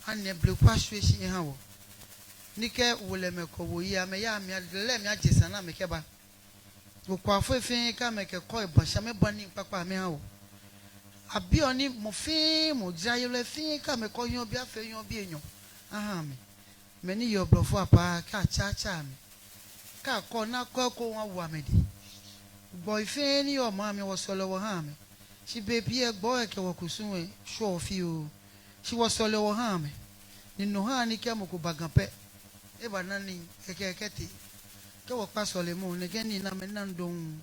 ani bleku ashwie shi eha wɔ. Ni kɛ wolɛmɛi kɔ wɔyi, amɛyaa amɛya, lɛlɛ amɛyaje sane ni amɛkɛba. Okwaafoi fɛɛ kɛ amɛkɛ kɔi ba shi amɛba nii kpakpa amɛha wɔ. Abiɔ ni mɔ fɛɛ mɔ, jarayelɔi fɛɛ kɛ amɛkɔ hiɔ bi afee hiɔ bi enyɔ aha amɛ. Mɛi ni yeɔ blɔfo apaa kɛ atsaatsaa amɛ. Kɛ akɔ naa kɔ eko awo amɛdɛŋ. Gbɔi fɛɛ ni yɔɔ maŋ mli wɔsɔleɔ wɔhaa amɛ. Shi bei pii lɛ gbɔi lɛ kɛ wɔkusum lɛ shwɛɔ fioo. Shi wɔsɔleɔ wɔhaa amɛ. Ni no haa ni kɛ mɔ ko ba Ga pɛ, ebana nii kɛkɛ kɛtee. Kɛ wɔkpa sɔlemɔ, nɛkɛ nii nɛɛ amɛnaaa dɔŋŋ.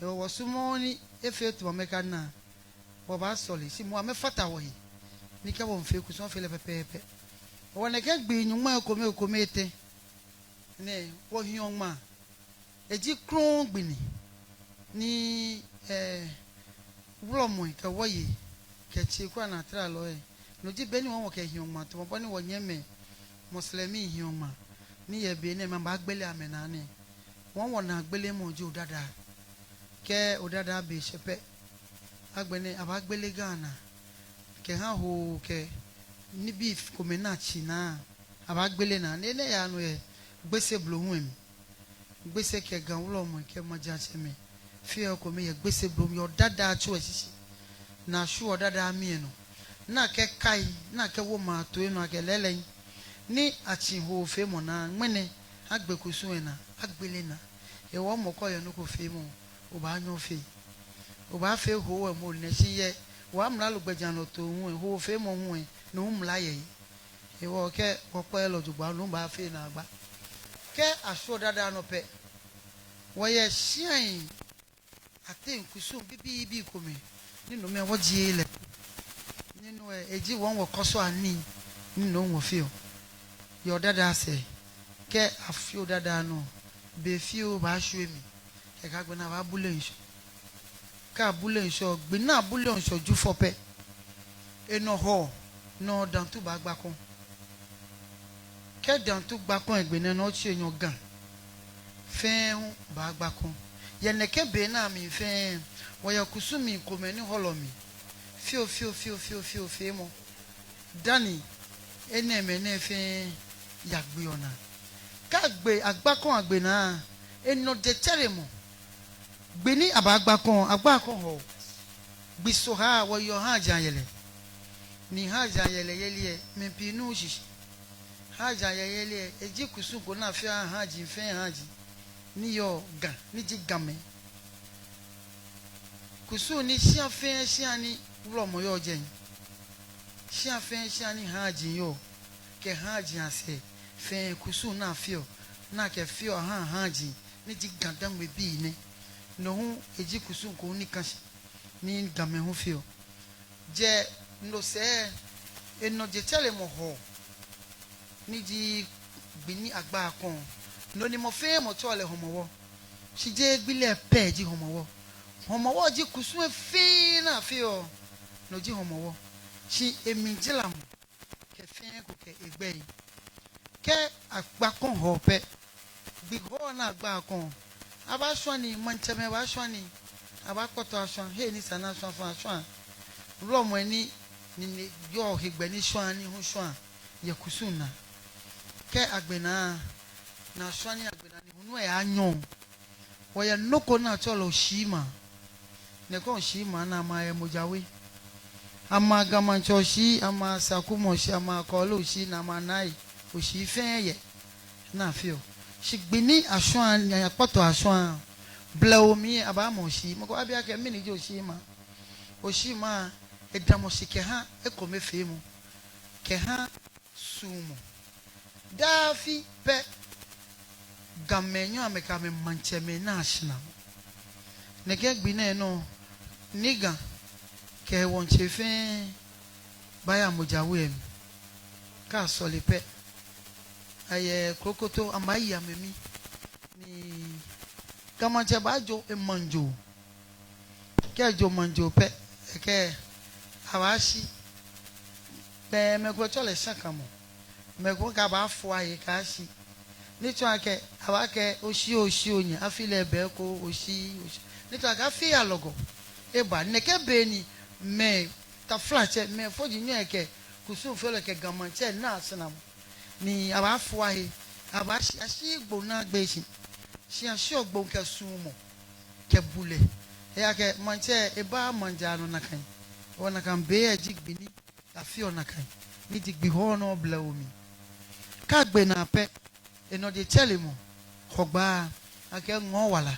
Hewɔ wɔsumɔɔɔ ni efee tamɔ amɛkana. Wɔbaasɔle, shi moŋ amɛfata wɔhe. Ni kɛ wɔmiifee kusum, wɔfee lɛ pɛpɛɛpɛ. Hewɔ nɛkɛ gbii nyɔŋmai komɛi komɛi etɛ nɛɛ, wɔhiɔ ŋmaa. Eji krɔŋŋ gbi ni, ni, eh, wulɔmɛi kɛ wɔyei, kɛ tsei kura ni atralɔi. No ji be ni wɔ wɔkɛhiɔ ŋmaa tamɔ bɔ ni wɔnyɛmimɛi Moslemi hiɔ ŋmaa. Ni yɛ be nɛɛ mɛi abaagbele amɛnaa nɛɛ. Wɔ wɔnaa gbelemɔ ji odadaa. Kɛ odadaa be shɛ pɛ, agbɛnɛ abaagbele Ga naa. Kɛha hoo kɛ nibii komɛi ni atsi naa, abaagbele naa. Ni enɛ yaa nɔ yɛ Gbese blohuŋ lɛ mli. Gbese kɛ Ga wulɔmɛi kɛ majiatsɛmɛi fɛɛ ekome yɛ Gbese blohuŋ yɛ odadaa tso lɛ shishi. Ni ashwieɔ odadaa mli lɛ nɔ. Ni akɛkai, ni akɛwo maŋ atoi nɔ akɛ lɛɛlɛŋ. Ni atsi hoofeemɔ naa, ŋmɛnɛ agbe kusum lɛ naa, agbele naa. Hewɔ mɔ ko yɛ nɔ ko feemɔ, obaanyɛ ofee. Obaafee hoo lɛ moŋ nɛ shi yɛ wɔ amralo gbɛjianɔtoo hu lɛ, hoofeemɔ hu lɛ, no hu mla yɛ he. Hewɔ kɛ wɔkpɛlɔ jogbaŋŋ no baafee naagba. Kɛ ashwieɔ odadaa nɔ pɛ, wɔyɛ shiai ateŋ kusum bibiibii komɛi ni nomɛi wɔjieee lɛ. Ni no lɛ eji wɔ wɔkɔsɔɔ anii ni no wɔfeɔ. Yɛ odadaa sɛɛ, kɛ afee odadaa nɔ, be fioo baashwie mli. Kɛkɛ agbɛnɛ abaabule ŋshɔ. Kɛ abule ŋshɔ, gbi ni abule ŋshɔ Jufɔ pɛ, enɔ Hɔɔ, nɔ Dantu baagba kɔŋ. Kɛ Dantu gba kɔŋ egbe nɛɛ nɔ, otsi enyɔ Ga fɛɛ hu baagba kɔŋ. Yɛ nɛkɛ be nɛɛ amli fɛɛ, wɔyɛ kusumii komɛi ni hɔlɔ mli fioo fioo fioo fioo fioo feemɔ. Dani enɛɛmɛi nɛɛ fɛɛ yagbeɔ naa. Kɛ agbe, agba kɔŋ agbe naa, enɔ jetsɛremɔ. Gbi ni abaagba kɔŋ, agba kɔŋ Hɔɔ. Gbi Sohaa wɔyeɔ haaji ayɛlɛ. Ni haaji ayɛlɛ yeli lɛ, mɛi pii nuuu shishi. Haaji ayɛlɛ yeli lɛ, eji kusum ko ni afeɔ aha haaji fɛɛ haaji ni yɔɔ Ga, ni ji Gamɛi. Kusum ni shia fɛɛ shia ni wulɔmɔ yɔɔ jɛi, shia fɛɛ shia ni haaji yɔɔ, kɛ haaji asɛɛ fɛɛ kusum ni afeɔ, ni akɛfeɔ ahaa haaji, ni ji Ga Dangme bii nɛɛ. No hu eji kusum ko ni kã shi ni Gamɛi hu feɔ. Jɛ no sɛɛ, enɔ jetsɛremɔ Hɔɔ, ni ji gbi ni agba kɔŋ. No ni mɔ fɛɛ mɔ tsɛɔ lɛ Hɔmɔwɔ. Shi jeee gbi lɛ pɛ ji Hɔmɔwɔ. Hɔmɔwɔ ji kusum lɛ fɛɛ ni afeɔ, no ji Hɔmɔwɔ. Shi emli jramɔ kɛ fɛɛ ko kɛ egbɛi. Kɛ agba kɔŋ Hɔɔ pɛ, gbi Hɔɔ ni agba kɔŋ, abaashwa nii, maŋtsɛmɛi baashwa nii, abaakpɔtɔ ashwa, hei ni sa ni ashwa fɛɛ ashwa. Wulɔmɛi ni, ni, ni yɔɔ hegbɛ ni shwaa nii hu shwaa yɛ kusum naa. Kɛ agbe naa, ni ashwa nii agbe naa ni hulu lɛ yaanyɔ, wɔyɛ nɔ ko ni atsɛɔ lɛ Oshiima. Nɛkɛ Oshiima nɛɛ amɛyɛ mojawe. Ama Ga Maŋtsɛ oshii, ama Sakumɔ oshii, ama Kɔɔle oshii, ni ama Nai oshii fɛɛ yɛ ni afeɔ. Shi gbi ni ashwãa, ni akpɔtɔ ashwãa, blɛoo mli abaama oshii. Mɔ ko baabi akɛ mɛni ji oshiima. Oshiima, edamɔ shi kɛha ekomefeemɔ, kɛha suɔmɔ. Daa afi pɛ, Gamɛi nyɛɔ amɛkɛ amɛmaŋtsɛmɛi naa shinamɔ. Nɛkɛ gbi nɛɛ nɔ, Nii Ga kɛ wɔŋtsɛ fɛɛ baaya Mojawe mli. Kɛ asɔle pɛ, ayɛ krokoto, amɛbaayi amɛmii. Ni Ga Maŋtsɛ baajo emaŋ joo. Kɛ ejo maŋ joo pɛ, ekɛɛ abaashi. Mɛi, mɛi komɛi tsɛɔ lɛ shakamɔ. Mɛi komɛi kɛɛ abaafo ahe kɛyashi. Ni tsɔɔ akɛ, abaakɛɛ oshii, oshii onyɛ, afi lɛ bɛ ko, oshii, oshii. Ni tsɔɔ akɛ afi ya lɔgɔ. Eba, nɛkɛ be ni mɛi, taflatsɛ, mɛi fɔji nyɛɔ akɛ kusumfeelɔi kɛ Ga Maŋtsɛ naa shinamɔ. Ni abaafo ahe, abaashi, ashiii gboŋ naagbee shi. Shi ashiɔ gboŋ kɛ suɔmɔ, kɛ bulɛ. Ejaakɛ maŋtsɛ eba maŋ jara nɔ nakai. Hewɔ nakai be lɛ ji gbi ni afeɔ nakai. Ni ji gbi hɔɔnɔ blɛoo mli. Kɛ agbe naa pɛ, enɔ je tsɛremɔ, Hɔgbaa, akɛɛ ŋɔɔ wala.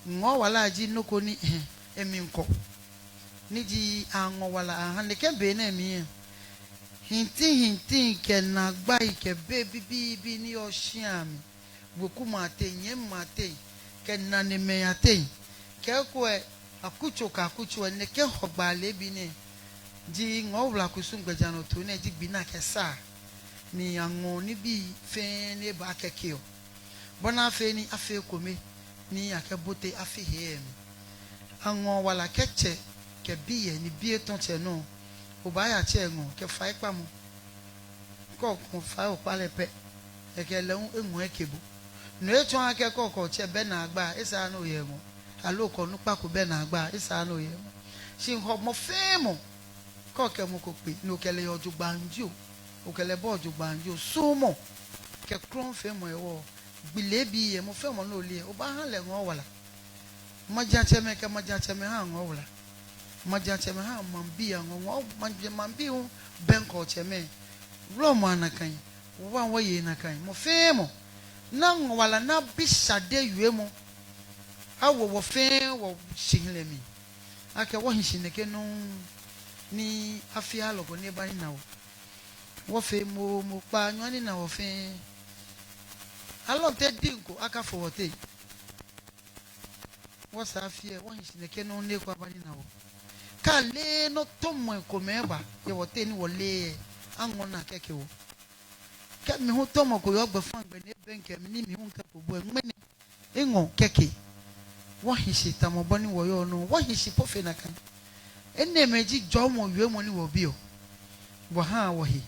Ŋɔɔ wala ji nɔ ko ni, hɛɛ, emli kɔ. Ni ji aŋɔ wala aha nɛkɛ be nɛɛ mli lɛ. Hintihinti kɛ naagbai kɛ bei bibii ni yɔɔ shia mli, wekumɛi ateŋ, nyɛmimɛi ateŋ, kɛ nanemɛi ateŋ, kɛ eko lɛ, akutso kɛ akutso lɛ, nɛkɛ Hɔgbaa leebi nɛɛ ji ŋɔɔ wala kusum gbɛjianɔtoo nɛɛ ji gbi ni akɛsaa, ni aŋɔɔ nibii fɛɛ ni eba akɛkeɔ. Bɔ ni afee ni afee ekome ni akɛbote afi hee lɛ mli. Aŋɔɔ wala kɛ tsɛ kɛ bi yɛ, ni bi etɔ tsɛ nɔ, obaaya tsɛ eŋɔɔ kɛ faikpamɔ. Kɛ okɔ fai okpa lɛ pɛ, ekɛ lɛ hu eŋɔɔ eke bo. No etsɔɔɔ akɛ kɛ okɛ otsɛ bɛ naagba, esaaa ni oyɛ eŋɔɔ. Aloo okɛ onukpa ko bɛ naagba, esaaa ni oyɛ eŋɔɔ. Shi hɔ mɔ fɛɛ mɔ, kɛ okɛ mɔ ko kpe, ni okɛ lɛ yɔɔ jogbaŋŋ jio, okɛ lɛ bɔɔ jogbaŋŋ jio, suɔmɔ kɛ krɔŋŋfeemɔ hewɔ, gbi leebi lɛ, mɔ fɛɛ mɔ ni ole lɛ, obaaha lɛ ŋɔɔ wala. Majiatsɛmɛi kɛ majiatsɛmɛi haa ŋɔɔ wala. Majiatsɛmɛi haa maŋbii aŋɔɔ, ŋɔɔ, maŋ, maŋbii hu bɛŋkɛɔ tsɛmɛi. Wulɔmɛi anakai, wɔ hu wɔye nakai. Mɔ fɛɛ mɔ, ni aŋɔɔ wala ni abi shade wiemɔ awo wɔ fɛɛ wɔshihilɛ mli, akɛ wɔhi shi nɛkɛ nɔŋŋ, ni afi alɔgɔ ni eba nina wɔ. Wɔfee moomo kpaanyɔ anina wɔ fɛɛ. Alɔnte diŋ ko akafo wɔteŋ. Wɔsaa afi lɛ, wɔhi shi nɛkɛ nɔŋŋ ni eko aba nina wɔ. Kɛ ale nɔ tɔmɔi komɛi eba yɛ wɔteŋ ni wɔleee lɛ, aŋɔɔ naa kɛke wɔ. Kɛ mi hu tɔmɔ ko yɔɔ gbɛfaŋ gbɛ ni ebɛŋkɛ mi ni mi hu mikɛko bo lɛ, ŋmɛnɛ miŋɔɔ kɛke. Wɔhi shi tamɔ bɔ ni wɔyɔɔ nɔŋŋ, wɔhi shi po fe nakai. Enɛɛmɛi ji jɔɔmɔ wiemɔ ni wɔbiɔ. Wɔhaa wɔhe,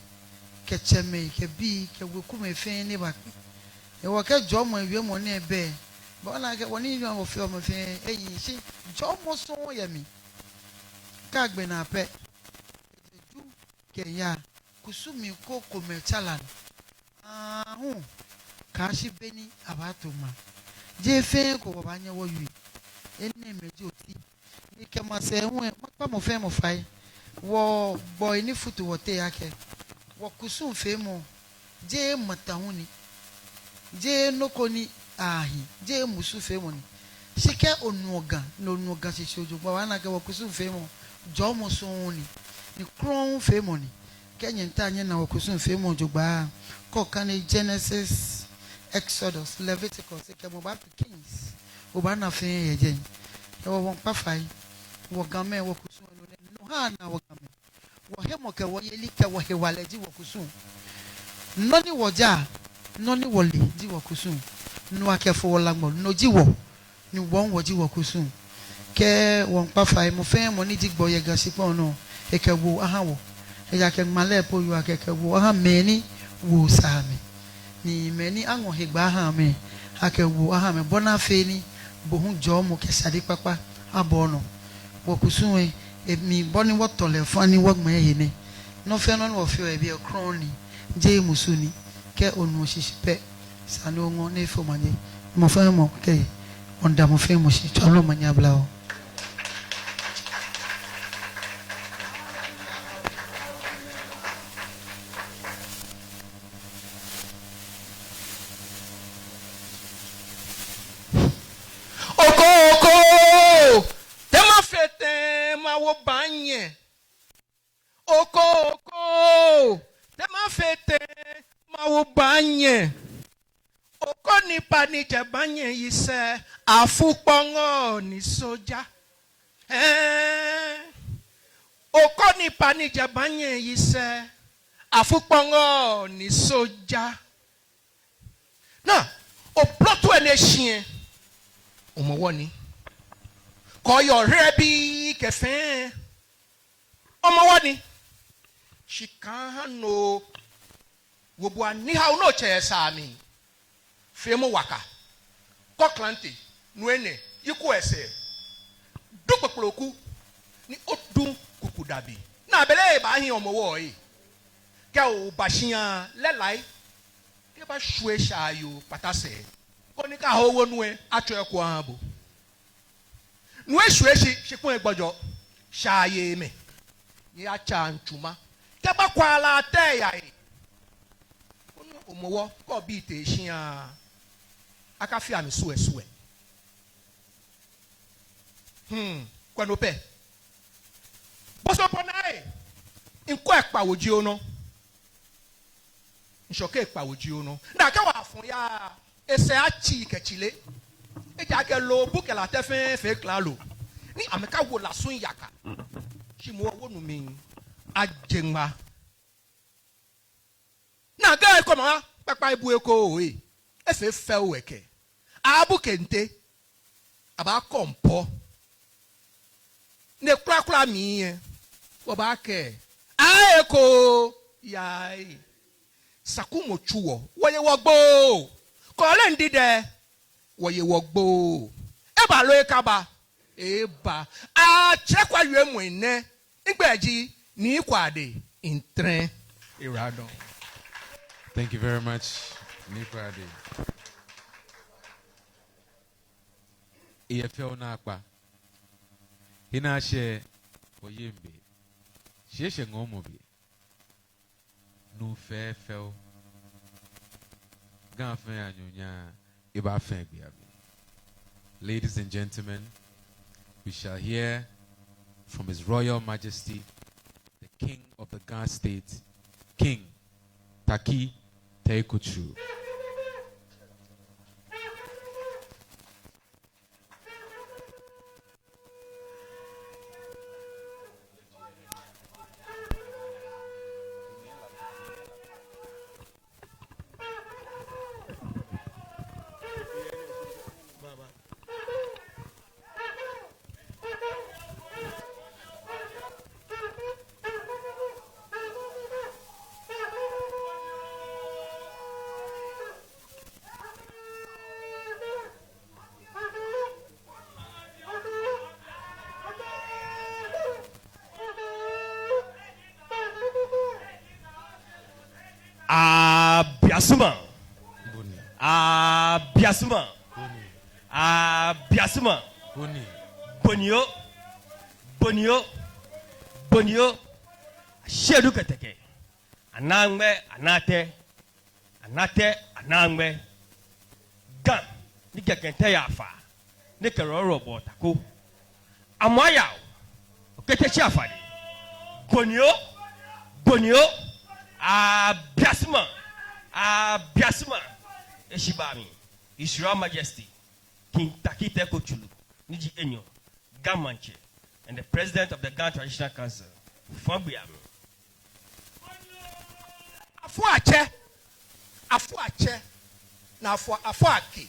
kɛ tsɛmɛi, kɛ bii, kɛ wekumɛi fɛɛ ni ebakpe. Hewɔ kɛ jɔɔmɔ wiemɔ nɛɛ bɛ, obaana akɛ wɔ nii ni wɔfeɔ mɔ fɛɛ ehiii shi jɔɔmɔ sɔŋŋ yɛ mli. Kɛ agbe naa pɛ, kɛjɛ Ju kɛyaa, kusumii krokomɛi tsara nɔ. Aahu, kɛyashi be ni abaato ŋmaa. Jeee fɛɛ ko wɔbaanyɛ wɔwie. Enɛɛmɛi ji oti. Ni kɛ masɛɛ hu lɛ, makpa mɔ fɛɛ mɔ fai. Wɔgbɔi ni futu wɔteŋ akɛ wɔkusumfeemɔ jeee mataŋ hu ni. Jeee nɔ ko ni ahi, jeee musufeemɔ ni. Shi kɛ onuɔ Ga, ni onuɔ Ga shishi jogbaŋŋ, obaana akɛ wɔkusumfeemɔ jɔɔmɔ sɔŋŋ ni, ni krɔŋŋfeemɔ ni. Kɛ nyɛmiitao nyɛna wɔkusumfeemɔ jogbaŋŋ, kɛ okane Genesis, Exodus, Leviticus, kɛɛmɔ baato Kings, obaana fɛɛ yɛ jɛi. Hewɔ wɔmiikpa fai, wɔ Gamɛi, wɔkusum lɛ, no haa anaa wɔ Gamɛi. Wɔhemɔkɛyeli kɛ wɔhewalɛ ji wɔkusum. Nɔ ni wɔjaa, nɔ ni wɔle ji wɔkusum. No akɛfɔ wɔ laŋmɔ, no ji wɔ, ni wɔ hu wɔji wɔkusum. Kɛ wɔmiikpa fai, mɔ fɛɛ mɔ ni ji gbɔ yɛ Ga shikpɔŋ nɔ, ekɛ woo aha wɔ. Ejaakɛ ŋmalɛ po yɔɔ akɛ ekɛ woo aha mɛi ni woo sa amɛ. Ni mɛi ni aŋɔ hegbɛ aha amɛ, akɛ woo aha amɛ, bɔ ni afee ni bo hu jɔɔmɔ kɛ shade kpakpa aba onɔ. Wɔkusum lɛ, emli bɔ ni wɔtɔ lɛ fã ni wɔŋmɛɛ he nɛ. Nɔ fɛɛ nɔ ni wɔfeɔ yɛ biɛ lɛ krɔŋŋ ni, jeee musu ni. Kɛ onuɔ shishi pɛ, esa ni oŋɔɔ ni efee omanye. Mɔ fɛɛ mɔ kɛ, wɔmiida mɔ fɛɛ mɔ shi, tswa omanye abla wɔ. Okɔ nipa ni jɛ banyɛ yi sɛɛ, afukpɔŋɔ ni soja. Ɛɛ, okɔ nipa ni jɛ banyɛ yi sɛɛ, afukpɔŋɔ ni soja. Naa, oblotu lɛ ni eshi lɛ, Hɔmɔwɔ ni. Kɔɔyɔɔ, Hɛrɛbii kɛ fɛɛ, Hɔmɔwɔ ni. Shi kaaha no, wo bo anihao ni otsɛ yɛ saa mli. Feemɔ waka. Kɔ klante, nu enɛ, yi ko esɛɛ. Du kpokploku, ni odu kuku dabi. Naa, belɛ ebaahi Hɔmɔwɔ lɛ. Kɛ oba shia lɛ, lɛ lɛ, kɛba shwie shaayoo kpata sɛɛ. Koni kɛ owo nu lɛ, atsɔ eko aha bo. Nu lɛ shwie shi, shikpɔŋ lɛ gbɔjɔ. Shaayemɛi, nyɛyatsa ntsuma kɛba Kwala Tɛyaye. Koni Hɔmɔwɔ kɛ obii tee shia, akafee amɛ suɛsuɛ. Hmm, kwɛ no pɛ. Boso po naa lɛ, ŋkɔ ekpawo ji onɔ. Ŋshɔkɛ ekpawo ji onɔ. Naa, kɛ wɔfɔ̃ yaa, esɛɛ atsi kɛ tsile. Ejaakɛ loobu kɛ latɛ fɛɛ fee klalo. Ni amɛkawo lasu yaka. Shi moŋ wɔnu mli, ajeŋba. Naa, kɛ ekɔ maŋ kpakpa ebu eko lɛ, efee fɛo ekɛ abu kente, abaakɔ mpɔ. Ni kwrakwra mli lɛ, wɔbaakɛɛ, aye eko, yaye. Sakumɔ tsu wɔ, wɔye wɔgboo. Kɔɔle ŋdi dɛ, wɔye wɔgboo. Eba loo ekaba, eba. Atsɛ kwa yue mɔ nɛ. Ŋgbɛi ji Nii Kwade Ntreh. Ewura dɔŋŋ. Thank you very much, Nii Kwade. Eyɛ fɛo naakpa. Hena ashɛ oye mbe. Shi eshɛ ŋɔɔmɔ be. Nuu fɛfɛo. Ga fɛɛ anyɔnya. Eba fɛɛ gbɛ abi. Ladies and gentlemen, we shall hear from His Royal Majesty, the King of the Ga State, King Tackie Teiko Tsuru. Abiasuma. Boni. Abiasuma. Boni. Abiasuma. Boni. Boni oo. Boni oo. Boni oo. Ashedu kɛtɛkɛ. Anaŋmɛ, anatɛ. Anatɛ, anaŋmɛ. Ga, ni kɛkɛ tɛ ya fa, ni kɛ rɔrɔ bɔ tako. Amɔ aya o, okɛtɛ shi afa de. Boni oo, boni oo, abiasuma, abiasuma, eshi ba mi, His Royal Majesty, King Tackie Teiko Tsuru, ni ji enyɔ, Ga Maŋtsɛ, and the President of the Ga Traditional Council, fɔŋ gbɛ ami. Afuatsɛ, afuatsɛ, ni afua, afuake.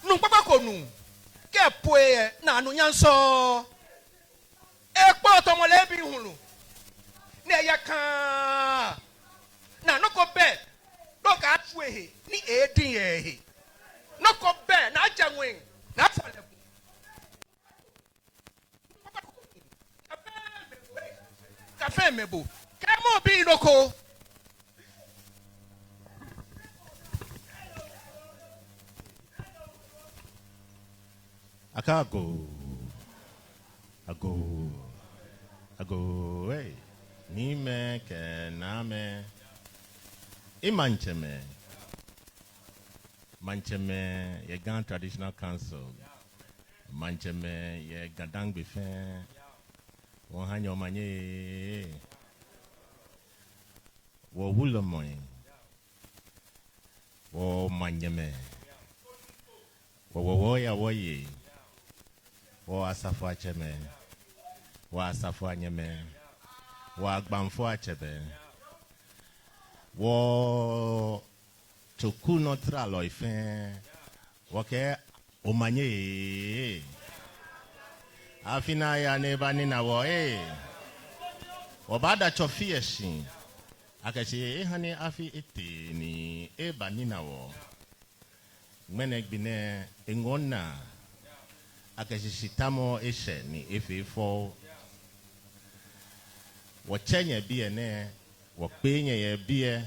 Nuu kpakpa ko nuu, kɛ epue lɛ, ni anunyam sɔŋŋ. Ekpɔ tɔmɔ lɛ bi hulu, ni eya kaa, ni nɔ ko bɛ, nɔ ko atsu ehe, ni edi ehe. Nɔ ko bɛ, ni ajɛ ŋwɛi, ni afɔ lɛ ku. Kafee mɛ bo. Kɛ mɔ bi nɔ ko. Akɛ agoo. Agoo. Agoo, ei. Niimɛi kɛ naamɛi. Ei maŋtsɛmɛi. Maŋtsɛmɛi yɛ Ga Traditional Council. Maŋtsɛmɛi yɛ Ga-Dangme fɛɛ, wɔha nyɛ omanye. Wɔwulɔmɛi, Wɔ manyɛmɛi, wɔ wɔyawɔyei, wɔ asafoiatsɛmɛi, wɔ asafoianyɛmɛi, wɔ agbaŋfoiatsɛmɛi, wɔ tsokunɔtralɔi fɛɛ, wɔkɛɛ omanye ee. Afi ni aya ni eba nina wɔ ee. Wɔbaada Tsɔfi lɛ shi akɛ shi eha ni afi etee ni eba nina wɔ. Ŋmɛnɛ gbi nɛɛ eŋɔɔ minaa akɛ shi shitamɔ eshɛ ni efee fɛo. Wɔtsɛ nyɛ biɛ nɛɛ, wɔkpee nyɛ yɛ biɛ,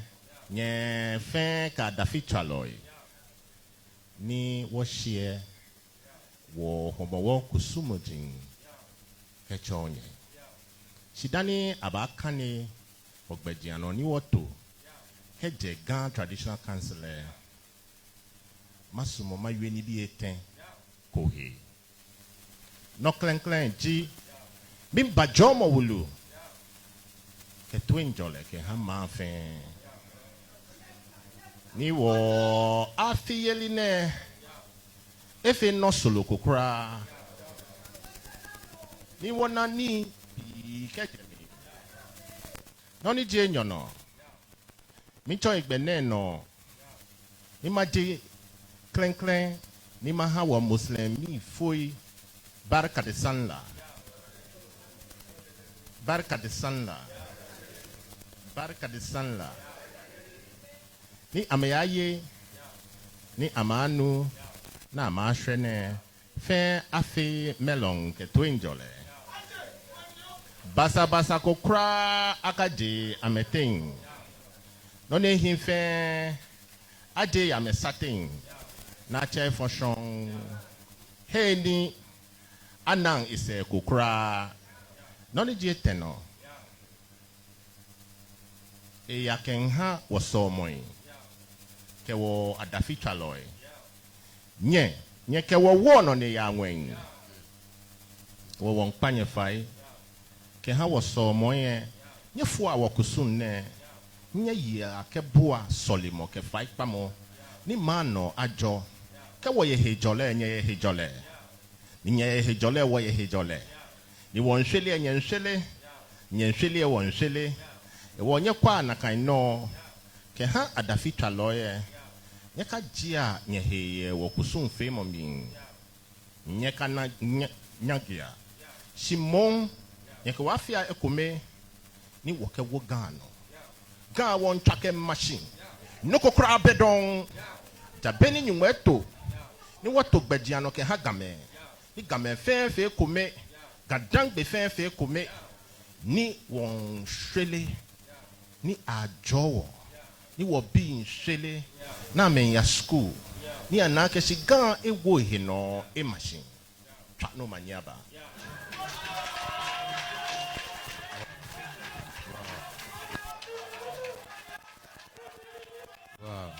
nyɛ fɛɛ kɛ adafitswalɔi, ni wɔshiɛ wɔ Hɔmɔwɔ kusumii kɛtsɔɔ nyɛ. Shi dani abaakane wɔ gbɛjianɔ ni wɔto kɛjɛ Ga Traditional Council lɛ, masumɔ mawie nibii etɛ ko he. Nɔ klɛŋklɛŋ ji, miiba jɔɔmɔ wulu kɛ toiŋjɔlɛ kɛha maŋ fɛɛ. Ni wɔ afi yeli nɛɛ efee nɔ srɔto ko kwraa. Ni wɔna nii pii kɛjɛ mli. Nɔ ni ji enyɔ nɔ, miitsɔ hegbɛ nɛɛ nɔ ni maje klɛŋklɛŋ ni maha wɔ Muslimfoi, barka da sallah. Barka da sallah. Barka da sallah. Ni amɛyaye, ni amɛyanu, ni amɛyashwɛ nɛɛ fɛɛ afee mɛlɔŋ kɛ toiŋjɔlɛ. Basabasa ko kwraa akaje amɛteŋ. Nɔ ni ehiii fɛɛ aje yɛ amɛsateŋ, ni atsɛ efɔ shɔŋŋ. Hei ni anaŋ esɛɛ ko kwraa. Nɔ ni ji etɛ nɔ, eya kɛha wɔ sɔlemɔi kɛ wɔ adafitswalɔi. Nyɛ, nyɛkɛ wɔ woɔ nɔ ni eyaa ŋwɛi. Wɔ wɔmiikpa nyɛ fai kɛha wɔ sɔlemɔi lɛ, nyɛfoa wɔ kusum nɛɛ, nyɛyea kɛbua sɔlemɔ kɛ faikpamɔ, ni maŋ nɔ ajɔ. Kɛ wɔye hejɔlɛ, nyɛye hejɔlɛ. Ni nyɛye hejɔlɛ, wɔye hejɔlɛ. Ni wɔmiishwere lɛ, nyɛmiishwere. Nyɛmiishwere lɛ, wɔmiishwere. Hewɔ nyɛkwɛa nakai nɔ kɛha adafitswalɔi lɛ. Nyɛkajea nyɛhe yɛ wɔ kusumfeemɔ mli. Nyɛkana nya-, nyaŋea. Shi moŋ, nyɛkɛ wɔ afea ekome, ni wɔkɛwo Ga nɔ. Ga wɔmiitswa kɛ machine. Nɔ ko kwraa bɛ dɔŋŋ. Ja be ni Nyɔŋmɔ eto ni wɔto gbɛjianɔ kɛha Gamɛi, ni Gamɛi fɛɛ fee ekome, GaDangme fɛɛ fee ekome, ni wɔmiishwere, ni ajɔɔ wɔ, ni wɔbii miishwere, ni amɛmiiya school, ni ana akɛ shi Ga ewo ehe nɔ ema shi. Tswa ni omanye aba. Wow.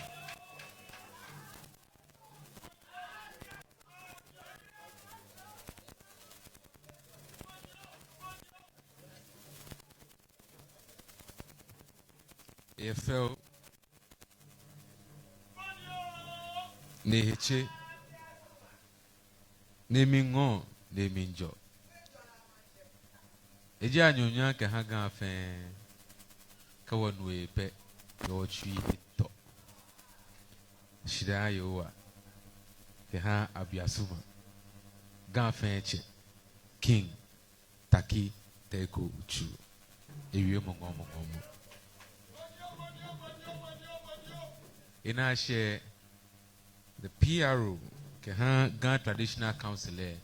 Eyɛ fɛo, ni ehe tse, ni emli ŋɔɔ, ni emli jɔ. Eji anunyam kɛha Ga fɛɛ, kɛ wɔnu ehe pɛ, kɛ wɔtsui etɔ. Shidaa Yehowa, kɛha Abiasuma, Ga fɛɛ tsɛ, King Tackie Teiko Tsuru. Ewie mɔŋɔmɔŋɔmɔ. Ena shɛ the P R O kɛha Ga Traditional Council lɛ,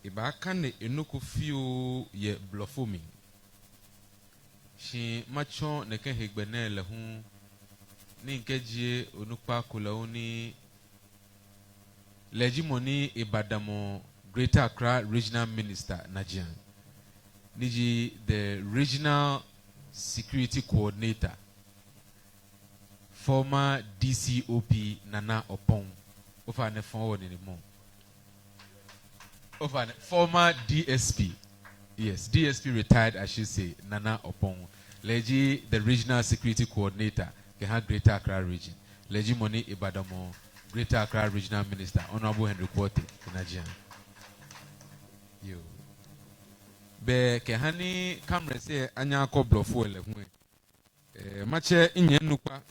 ebaakane enɔ ko fioo yɛ Blɔfo mli. Shi matsɔ nɛkɛ hegbɛ nɛɛ lɛ hu, ni mikɛjie onukpa ko lɛ hu ni lɛ ji mɔ ni ebadamɔ Greater Accra Regional Minister najiaŋ, ni ji the Regional Security Coordinator, former D C O P Nana Oppong. Ofainɛ fɔɔ wɔ nine mɔ. Ofainɛ, former D S P. Yes, D S P retired, I should say, Nana Oppong. Lɛ ji the Regional Security Coordinator kɛha Greater Accra Region. lɛ ji mɔ ni ebadamɔ Greater Accra Regional Minister, Honourable Henry Quartey Enajiang. Yoo. Bɛ kɛha ni cameras lɛ anyɛ akɔ blɔfo lɛ hu lɛ, eh, matsɛ minyɛ onukpa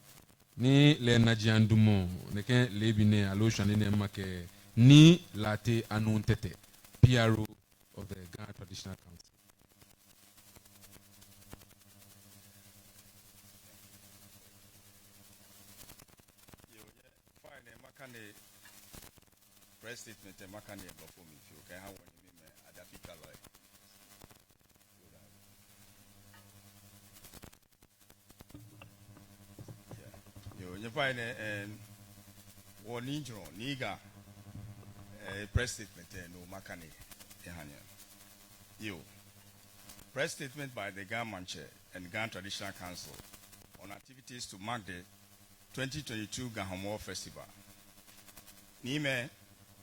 ni lɛ Enajiang damɔ nɛkɛ leebi nɛɛ aloo shwane nɛɛ makɛɛ Nii Lartey Anum Tetteh, P R O of the Ga Traditional Council. Yoo, nyɛ, fine, eh, makane press statement, eh, makane blɔfo mli fioo, kɛha wɔnyɛmimɛi adafi kala lɛ. Yeah. Yoo, nyɛ fine, eh, wɔ Nii Jɔɔ, Nii Ga, eh, press statement, eh, no makane, eh, ha nyɛ. Yoo. Press statement by the Ga Maŋtsɛ and Ga Traditional Council on activities to mark the twenty twenty-two Ga Homowo Festival. Niimɛi,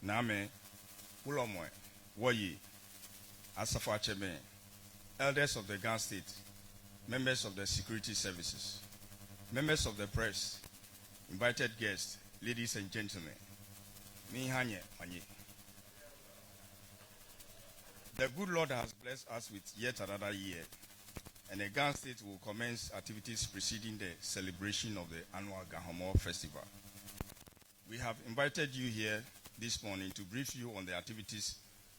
naamɛi, wulɔmɛi, wɔyei, asafoiatsɛmɛi, elders of the Ga State, members of the security services, members of the press, invited guests, ladies and gentlemen, miiha nyɛ manye. The good Lord has blessed us with yet another year, and the Ga State will commence activities preceding the celebration of the annual Ga Homowo Festival. We have invited you here this morning to brief you on the activities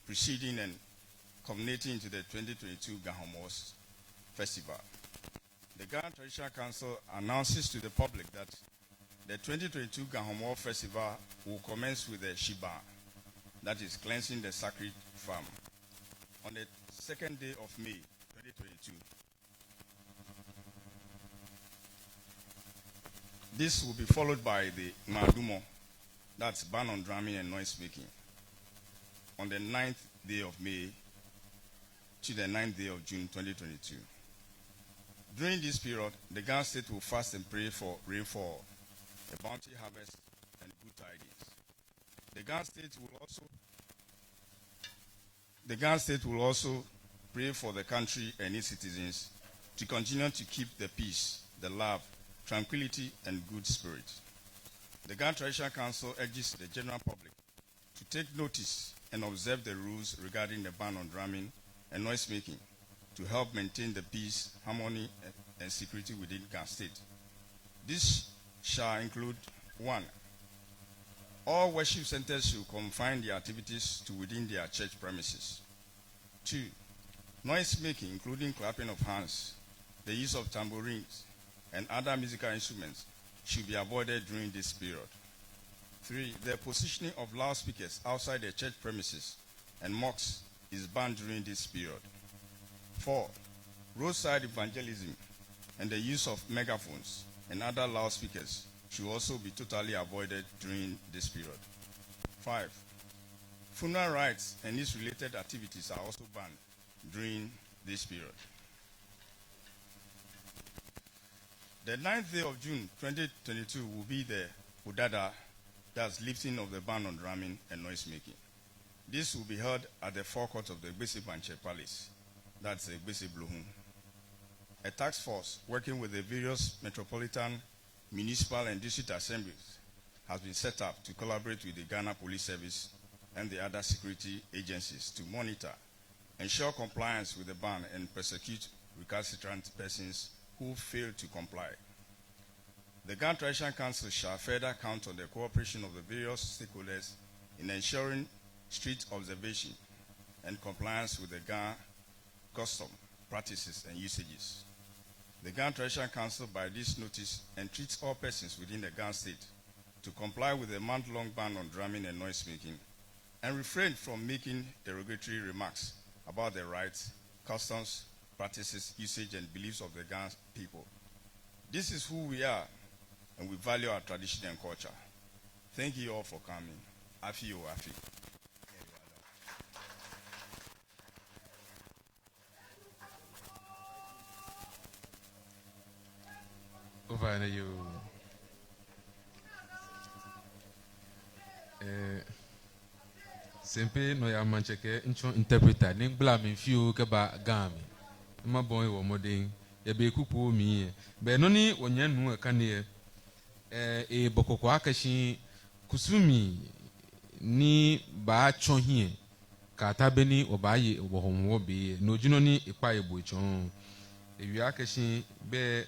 preceding and culminating into the twenty twenty-two Ga Homowo Festival. The Ga Traditional Council announces to the public that the twenty twenty-two Ga Homowo Festival will commence with the Shibaa, that is cleansing the sacred farm, on the second day of May twenty twenty-two. This will be followed by the Ŋmaadumɔ, that's ban on drumming and noise making, on the ninth day of May to the ninth day of June twenty twenty-two. During this period, the Ga State will fast and pray for rainfall, a bounty harvest, and good tidings. The Ga State will also, the Ga State will also pray for the country and its citizens to continue to keep the peace, the love, tranquility, and good spirit. The Ga Traditional Council urges the general public to take notice and observe the rules regarding the ban on drumming and noise making to help maintain the peace, harmony, and security within Ga State. This shall include, one, all worship centers should confine their activities to within their church premises. Two, noise making, including clapping of hands, the use of tambourines, and other musical instruments, should be avoided during this period. Three, the positioning of loudspeakers outside the church premises and mosques is banned during this period. Four, roadside evangelism and the use of megaphones and other loudspeakers should also be totally avoided during this period. Five, funeral rites and its related activities are also banned during this period. The ninth day of June twenty twenty-two will be the Odada, that's lifting of the ban on drumming and noise making. This will be held at the forecourt of the Gbese Maŋtsɛ Palace, that's the Gbese Blohum. A task force working with the various metropolitan, municipal and district assemblies has been set up to collaborate with the Ghana Police Service and the other security agencies to monitor, ensure compliance with the ban and prosecute recalcitrant persons who fail to comply. The Ga Traditional Council shall further count on the cooperation of the various stakeholders in ensuring strict observation and compliance with the Ga custom, practices, and usages. The Ga Traditional Council, by this notice, entreats all persons within the Ga State to comply with the month-long ban on drumming and noise making, and refrain from making derogatory remarks about the rights, customs, practices, usage, and beliefs of the Ga people. This is who we are, and we value our tradition and culture. Thank you all for coming. Afi oo, afi. Ofainɛ yoo. Eh, Sempe nɔyaa maŋtsɛ kɛɛ mitsɔ interpreter ni migbala mli fioo kɛba Ga mli. Mabɔ wɔ mɔdɛŋ yɛ be kpokpoi mli lɛ. Bɛ nɔ ni wɔnyɛmi nuu lɛ kane lɛ, eh, ebɔ kɔkɔ akɛ shi kusumii ni baatsɔ hiɛ kɛta be ni wɔbaaye wɔ Hɔmɔwɔ be lɛ, no ji nɔ ni ekpa ebo etsɔɔ. Ewie akɛ shi be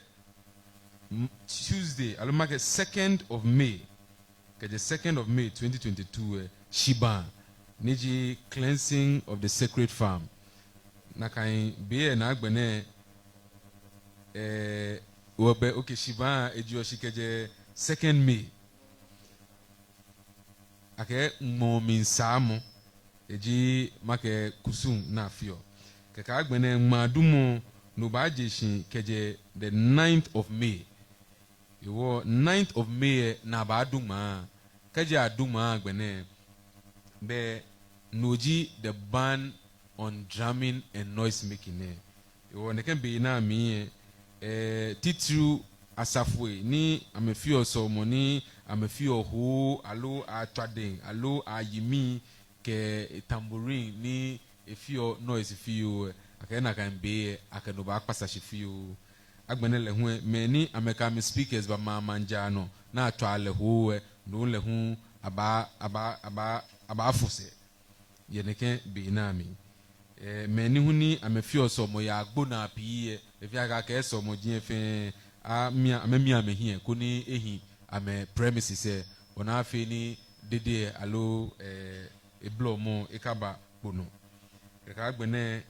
m-, Tuesday, aloo makɛɛ second of May, kɛjɛ second of May twenty twenty-two lɛ, shibaa ni ji cleansing of the sacred farm. Nakai be lɛ naa agbɛnɛ, eh, wɔbɛ, okay, shibaa lɛ ejeɔ shi kɛjɛ second May. Akɛ ŋmɔ mli saamɔ, eji makɛɛ kusum ni afeɔ. Kɛkɛ agbɛnɛ ŋmaadumɔ, no baaje shi kɛjɛ the ninth of May. Hewɔ ninth of May lɛ, ni abaadu ŋmaa. Kɛji adu ŋmaa agbɛnɛ, be no ji the ban on drumming and noise making lɛ. Hewɔ nɛkɛ be nɛɛ amli lɛ, eh, titri asafoi ni amɛfeɔ sɔlemɔ ni amɛfeɔ hoo, aloo atswaa dɛŋ, aloo ayi mli kɛ tambourine ni efeɔ noise fioo lɛ, akɛ nakai be lɛ, akɛ no baakpasa shi fioo. Agbɛnɛ lɛ hu lɛ, mɛi ni amɛkɛ amɛ speakers baa maŋ maŋ jara nɔ ni atswaa lɛ hoo lɛ, no lɛ hu abaa, abaa, abaa, abaafo sɛɛ yɛ nɛkɛ be nɛɛ amli. Eh, mɛi ni hu ni amɛfeɔ sɔlemɔ yɛ agbo naa pii lɛ, efeɔ akɛ akɛ sɔlemɔji lɛ fɛɛ, amia, amɛmia amɛhiɛ koni ehi amɛ premises lɛ, bɔ ni afee ni dede lɛ aloo, eh, eblɔmɔ lɛ akaba kpo nɔ. Kɛkɛ agbɛnɛ,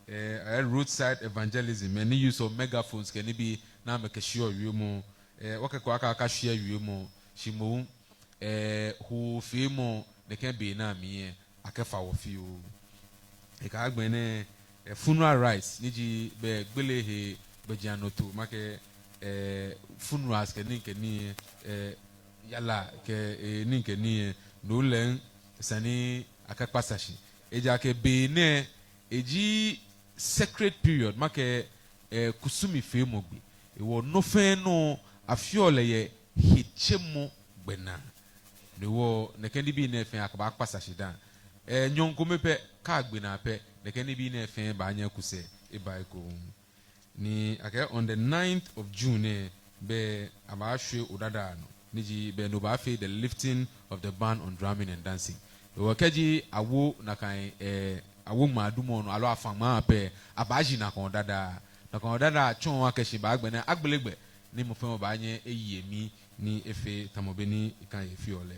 eh, eh, roadside evangelism, mɛi ni use-ɔ megaphones kɛ nibii ni amɛkɛshiɔ wiemɔ, eh, wɔkɛɛ akɛ akɛshiɔ wiemɔ, shi moŋ, eh, hoofeemɔ, nɛkɛ be nɛɛ amli lɛ, akɛfa wɔ fioo. Kɛkɛ agbɛnɛ, eh, funeral rites, ni ji be gbele he gbɛjianɔtoo, makɛɛ, eh, funerals kɛ nii kɛ nii, eh, yara kɛ, eh, nii kɛ nii, no lɛ hu esa ni akɛkpasa shi. Ejaakɛ be nɛɛ, eji sacred period, makɛɛ, eh, kusumii feemɔ gbi. Hewɔ nɔ fɛɛ nɔ afeɔ lɛ yɛ hetsemɔ gbɛnaa. No hewɔ nɛkɛ nibii nɛɛ fɛɛ akɛbaakpasa shi dã. Eh, nyɔɔŋ kome pɛ, kɛ agbe naa pɛ, nɛkɛ nibii nɛɛ fɛɛ baanyɛ aku sɛɛ eba ekoŋŋ. Ni akɛɛ on the ninth of June lɛ, be abaashwie odadao nɔ, ni ji be no baafee the lifting of the ban on drumming and dancing. Hewɔ kɛji awo nakai, eh, awo ŋmaadumɔ nɔ, aloo afa ŋmaa pɛ, abaaji nakai odadao. Nakai odadao tsɔɔ akɛ shi be agbɛnɛ agbele gbɛ, ni mɔ fɛɛ mɔ baanyɛ eye mli, ni efee tamɔ bɔ ni ekã efeɔ lɛ.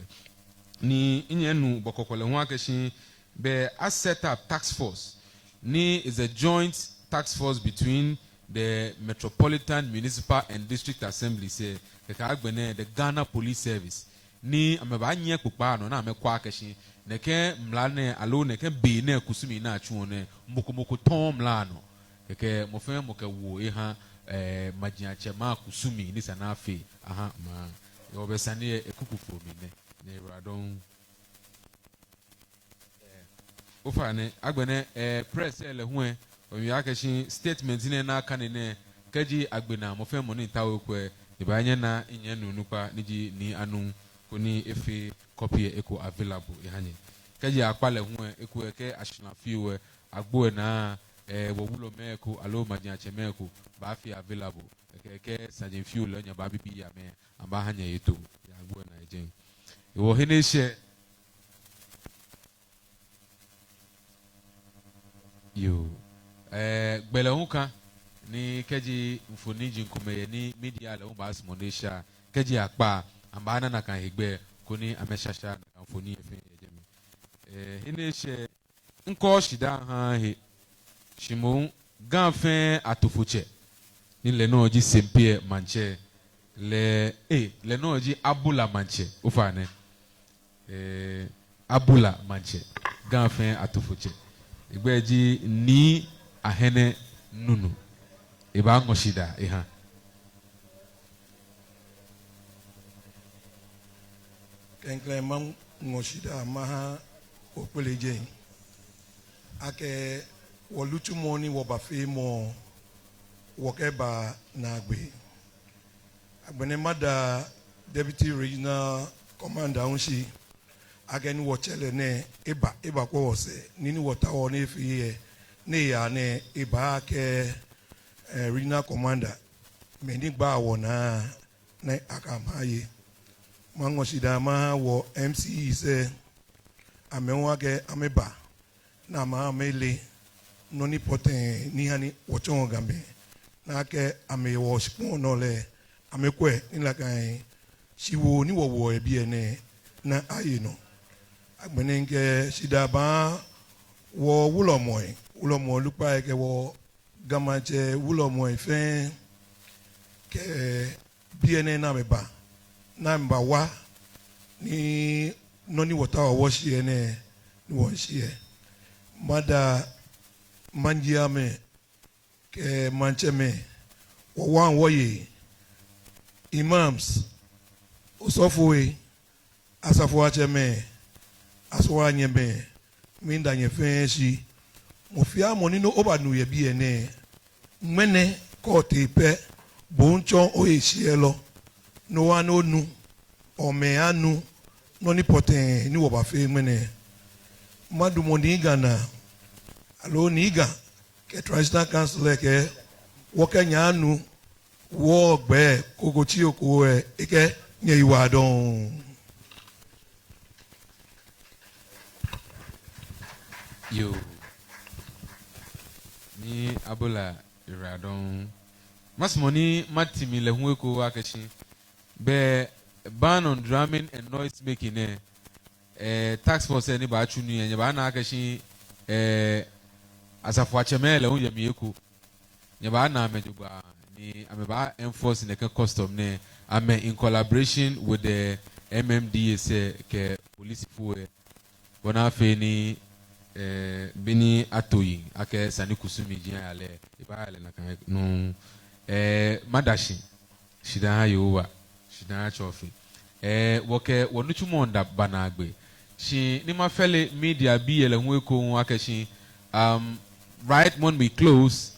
Ni minyɛ minu bɔ kɔkɔ lɛ hu akɛ shi be a set up task force, ni is a joint task force between the Metropolitan, Municipal and District Assemblies lɛ, kɛkɛ agbɛnɛ the Ghana Police Service, ni amɛbaanyiɛ kpokpaa nɔ ni amɛkwɛ akɛ shi nɛkɛ mla nɛɛ aloo nɛkɛ be nɛɛ kusumii ni atsuɔ nɛɛ, mɔ ko mɔ ko tɔɔɔ mla nɔ. Kɛkɛ mɔ fɛɛ mɔ kɛwo eha, eh, majiatsɛmɛi akusumii ni esa ni afee aha maŋ. Hewɔ be sane lɛ ekuku fo mli nɛ, nyɛyiwaladɔŋŋ. Ofainɛ, agbɛnɛ, eh, press lɛ hu lɛ, wɔmiiwie akɛ shi statement nɛɛ ni akane nɛɛ, kɛji agbe naa, mɔ fɛɛ mɔ ni miitao ekwɛ, ebaanyɛ ena, minyɛ minu onukpa ni ji Nii Anum, koni efee copy lɛ eko available eha nyɛ. Kɛji akpa lɛ hu lɛ, ekolɛ kɛ ashra fioo lɛ, agbo lɛ naa, eh, wɔwulɔmɛi ko aloo majiatsɛmɛi ko baafee available. Kɛ, kɛ saji fioo lɛ, nyɛbaabibii amɛ, abaaha nyɛ eto yɛ agbo lɛ naa yɛ jɛi. Hewɔ he ni eshɛ. Yoo. Eh, gbɛ lɛ hu kã ni kɛji mfoniri ji ŋkomɛi yɛ ni media lɛ hu baasumɔ ni esha. Kɛji akpa, amɛbaana nakai hegbɛ koni amɛshasha nakai mfoniri lɛ fɛɛ yɛ jɛmɛ. Eh, he ni eshɛ, ŋkɔ shidaa haa he. Shi moŋ Ga fɛɛ atofotsɛ, ni lɛ nɔŋŋ ji Sempe maŋtsɛ, lɛ, eh, lɛ nɔŋŋ ji Abula maŋtsɛ, ofainɛ. Eh, Abula maŋtsɛ, Ga fɛɛ atofotsɛ. Egbɛi ji Nii Ahene Nunoo. Ebaaŋɔ shidaa eha. Klɛŋklɛŋ maŋɔ shidaa maha Okpelejen akɛ wɔnitsumɔ ni wɔbafeemɔ wɔkɛba naagbee. Agbɛnɛ mada Deputy Regional Commander hu shi akɛ ni wɔtsɛ lɛ nɛɛ eba, ebakwɛ wɔsɛɛ, nii ni wɔtaoɔ ni efee lɛ, ni eya nɛɛ eba akɛ, eh, Regional Commander, mɛi ni gbaa wɔnaa, ni akɛ amɛ aye. Maŋɔ shidaa maha wɔ M Cs lɛ, amɛ hu akɛ amɛba, ni amɛ hu amɛle nɔ ni pɔtɛɛ ni ha ni wɔtsɔɔ Gamɛi, ni akɛ amɛyɛ wɔshikpɔŋ nɔ lɛ, amɛkwɛ ni nakai shiwoo ni wɔwoɔ yɛ biɛ nɛɛ, ni aye nɔ. Agbɛnɛ mikɛ shidaa baha wɔ wulɔmɛi, wulɔmɛi onukpai kɛ wɔ Ga Maŋtsɛ wulɔmɛi fɛɛ, kɛ biɛ nɛɛ ni amɛba, ni amɛbawa ni nɔ ni wɔtaoɔ wɔshiɛ nɛɛ ni wɔshiɛ. Mada maŋjiamɛi kɛ maŋtsɛmɛi, wɔwaŋ wɔyei, imams, osɔfoi, asafoiatsɛmɛi, asafoianyɛmɛi, miida nyɛ fɛɛ shi. Mɔ fɛɛ mɔ ni nɔ obanu yɛ biɛ nɛɛ, ŋmɛnɛ kɛ otee pɛ, bo hu tsɔ ohe shiɛlɔ, ni owa ni onu, omɛ anu nɔ ni pɔtɛɛ ni wɔbafee ŋmɛnɛ. Madumɔ Nii Ga naa, aloo Nii Ga kɛ Traditional Council lɛ kɛɛ, wɔkɛ nyɛ anu, wɔgbɛ koko tsi oko ɛ, ekɛ nyɛyiwaladɔŋŋ. Yoo. Nii Abola, yiwaladɔŋŋ. Masumɔ ni mati mli lɛ hu eko akɛ shi, bɛ ban on drumming and noise making nɛɛ, eh, task force lɛ ni baatsu nii lɛ, nyɛbaana akɛ shi, eh, asafoiatsɛmɛi lɛ hu yɛ mli eko. Nyɛbaana amɛ jogbaŋŋ ni amɛbaa enforce nɛkɛ custom nɛɛ. Amɛ in collaboration with the M M D As lɛ kɛ policefoi lɛ, bɔ ni afee ni, eh, beni ato yiŋ akɛ esa ni kusumii ji aya lɛ, ebaaya lɛ nakai nɔŋŋ. Eh, mada shi. Shidaa ha Yehowa, shidaa ha Tsɔfe. Eh, wɔkɛ wɔnitsumɔ lɛ miida bo naagbee. Shi ni mafee lɛ media bii lɛ hu eko hu akɛ shi, um, right when we close,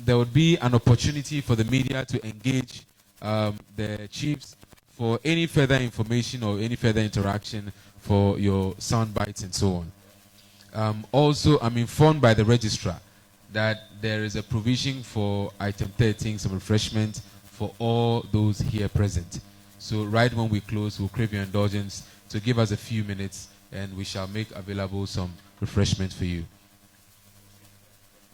there would be an opportunity for the media to engage, um, the chiefs for any further information or any further interaction for your sound bites and so on. Um, also, I'm informed by the registrar that there is a provision for item thirteen, some refreshment for all those here present. So right when we close, we'll crave your indulgence to give us a few minutes, and we shall make available some refreshment for you.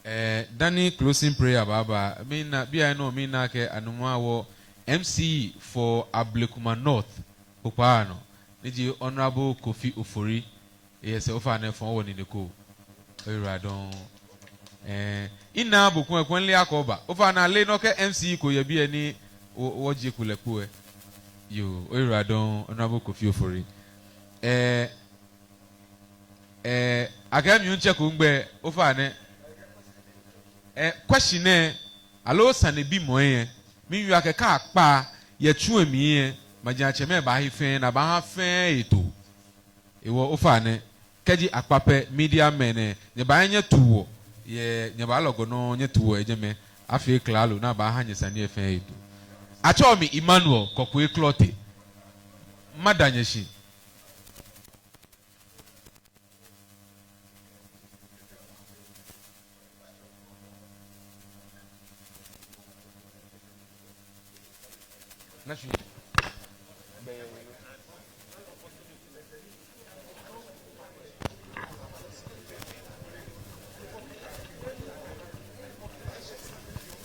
Eh, dani closing prayer baaba, mina, bianɛ mina akɛ anumɔ wɔ M C for Ablekuma North, Okpaa nɔ, ni ji Honorable Kofi Ofori. Yes, ofainɛ fɔɔ wɔ nine ko. Oyiwaladɔŋŋ. Eh, ina bo kɔŋ, kɔŋ lɛ akɔ ba. Ofainɛ ale nɔ akɛ M C ko yɛ biɛ ni wɔ, wɔje kulɛ kpo ɛ. Yoo, oyiwaladɔŋŋ, Honorable Kofi Ofori. Eh, eh, akɛ mi hu mitsɛ ko migbɛi, ofainɛ. Eh, question nɛɛ, aloo sanebimɔ nɛɛ, miwieɔ akɛ kɛ akpa yɛ tsu lɛ mli lɛ, majiatsɛmɛi baahi fɛɛ, ni abaaha fɛɛ eto. Hewɔ ofainɛ, kɛji akpa pɛ, media mɛi nɛɛ, nyɛbaanyɛ nyɛtu wɔ yɛ, nyɛbaalɔgɔ nɔ nyɛtu wɔ yɛ jɛmɛ, afee klalo ni abaaha nyɛ sane lɛ fɛɛ eto. Atsɛɔ mi Emmanuel Kɔkɔe Klɔte. Mada nyɛ shi.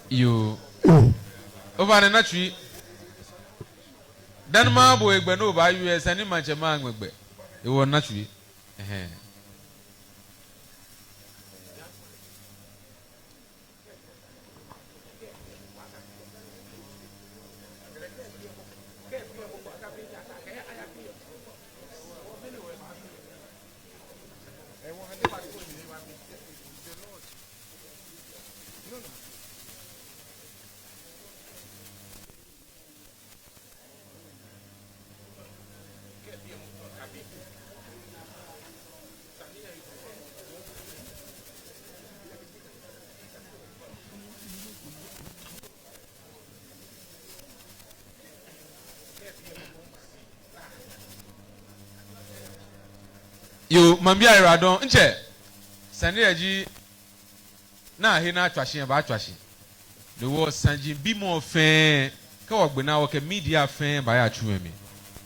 Yoo. Yoo. Ofainɛ, na tsui. Dani mabo egbɛ ni obaawie, esa ni maŋtsɛ maŋ egbɛ. Hewɔ na tsui. Ɛhɛɛ. Yoo, maŋbii ayiwaladɔŋŋ, ntsɛ. Sane lɛ ji, ni ahe ni atswa shi lɛ, abaatswa shi. Hewɔ saji bimɔ fɛɛ, kɛ wɔgbe naa, wɔkɛ media fɛɛ baaya tsu lɛ mli.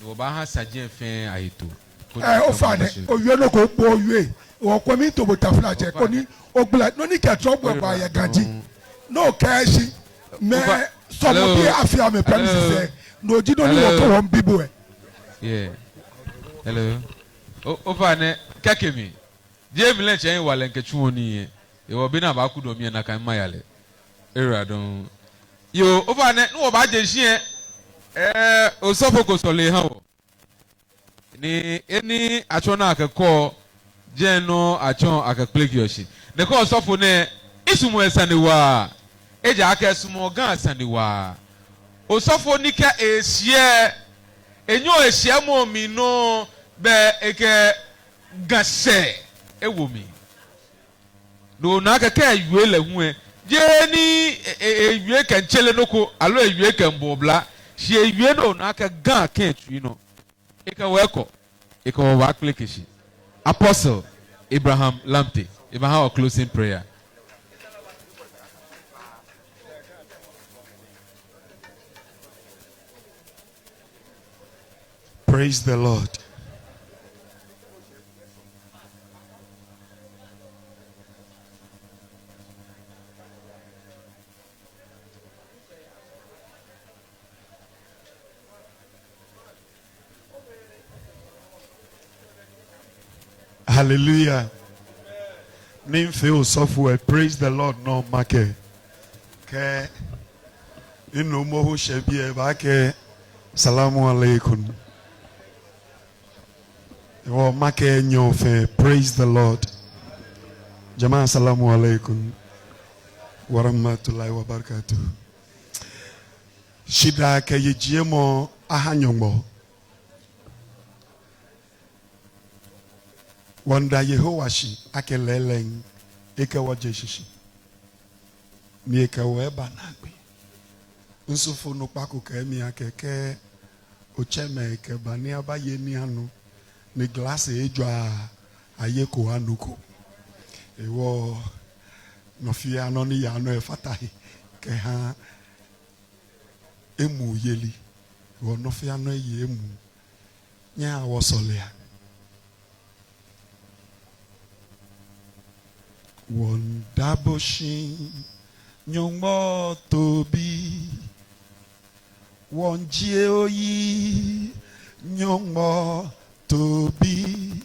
Ni wɔbaaha saji lɛ fɛɛ ahe too. Koni, eh, ofainɛ, owie nɔ ko kpo owie. Wɔkwɛ mito bo taflatsɛ, koni ogbala, nɔ ni kɛ trɔ gbɔ ba yɛ Ga ji. Nɔ kɛ shi. Mɛi sɔlemɔbii afi amɛ pɛ ni sisɛ. No ji nɔ ni wɔkɛ wɔmiibi bo lɛ. Yeah. Hello. O, ofainɛ, kɛkɛ mi. Jeee mi lɛ tsɛ wa lɛ mikɛtsuɔ nii lɛ. Ewɔ be ni abaaku dɔŋŋ mi lɛ nakai maya lɛ. Era dɔŋŋ. Yoo, ofainɛ, ni wɔbaaje shishi lɛ, eh, osɔfo ko sɔle eha wɔ. Ni, he ni atsɔ ni akɛkɔ, jɛi nɔ atsɔ akɛkpelekeɔ shi. Ni kɛ osɔfo nɛɛ, misumɔɔ esane waa. Ejaakɛ misumɔɔ Ga sane waa. Osɔfo ni kɛ eshiɛ, enyɛɔ eshiɛmɔ mli nɔŋŋ, bɛ ekɛ Ga sɛɛ ewo mli. No hewɔ kɛ ewie lɛ hu lɛ, jeee ni e, e, ewie kɛmiitsere nɔ ko, aloo ewie kɛmiibo obla, shi ewie no hewɔ Ga kɛ etsui nɔ. Ekɛ wɔ ekɔ, ekɛ wɔ baakpeleke shi. Apostle Abraham Lamptey, ebaaha wɔ closing prayer. Praise the Lord. Hallelujah. Ni mifee osɔfo lɛ, praise the Lord nɔ makɛɛ. Kɛ minuumo hu shɛ biɛ, ebaakɛɛ, salamu alaikum. Ewɔ makɛɛ nyɛ fɛɛ, praise the Lord. Jama'a, salamu alaikum wa rahmatullahi wa barakatuh. Shidaa kɛ yijiemɔ aha Nyɔŋmɔ. Wɔmiida Yehowa shi akɛ lɛɛlɛŋ ekɛ wɔ je shishi. Ni ekɛ wɔ eba naagbee. Misu fo onukpa ko kɛɛ mi akɛ, kɛ otsɛ mɛi kɛba ni abaye nii anu, ni glass ejwa, ayeko anuko. Ewɔ nɔ fɛɛ nɔ ni yaa nɔ efata he kɛha emuu yeli. Ewɔ nɔ fɛɛ nɔ eye emuu. Nyɛhaa wɔsɔlea. Wɔmiida bo shi, Nyɔŋmɔ Toobi. Wɔmiijie oyi, Nyɔŋmɔ Toobi.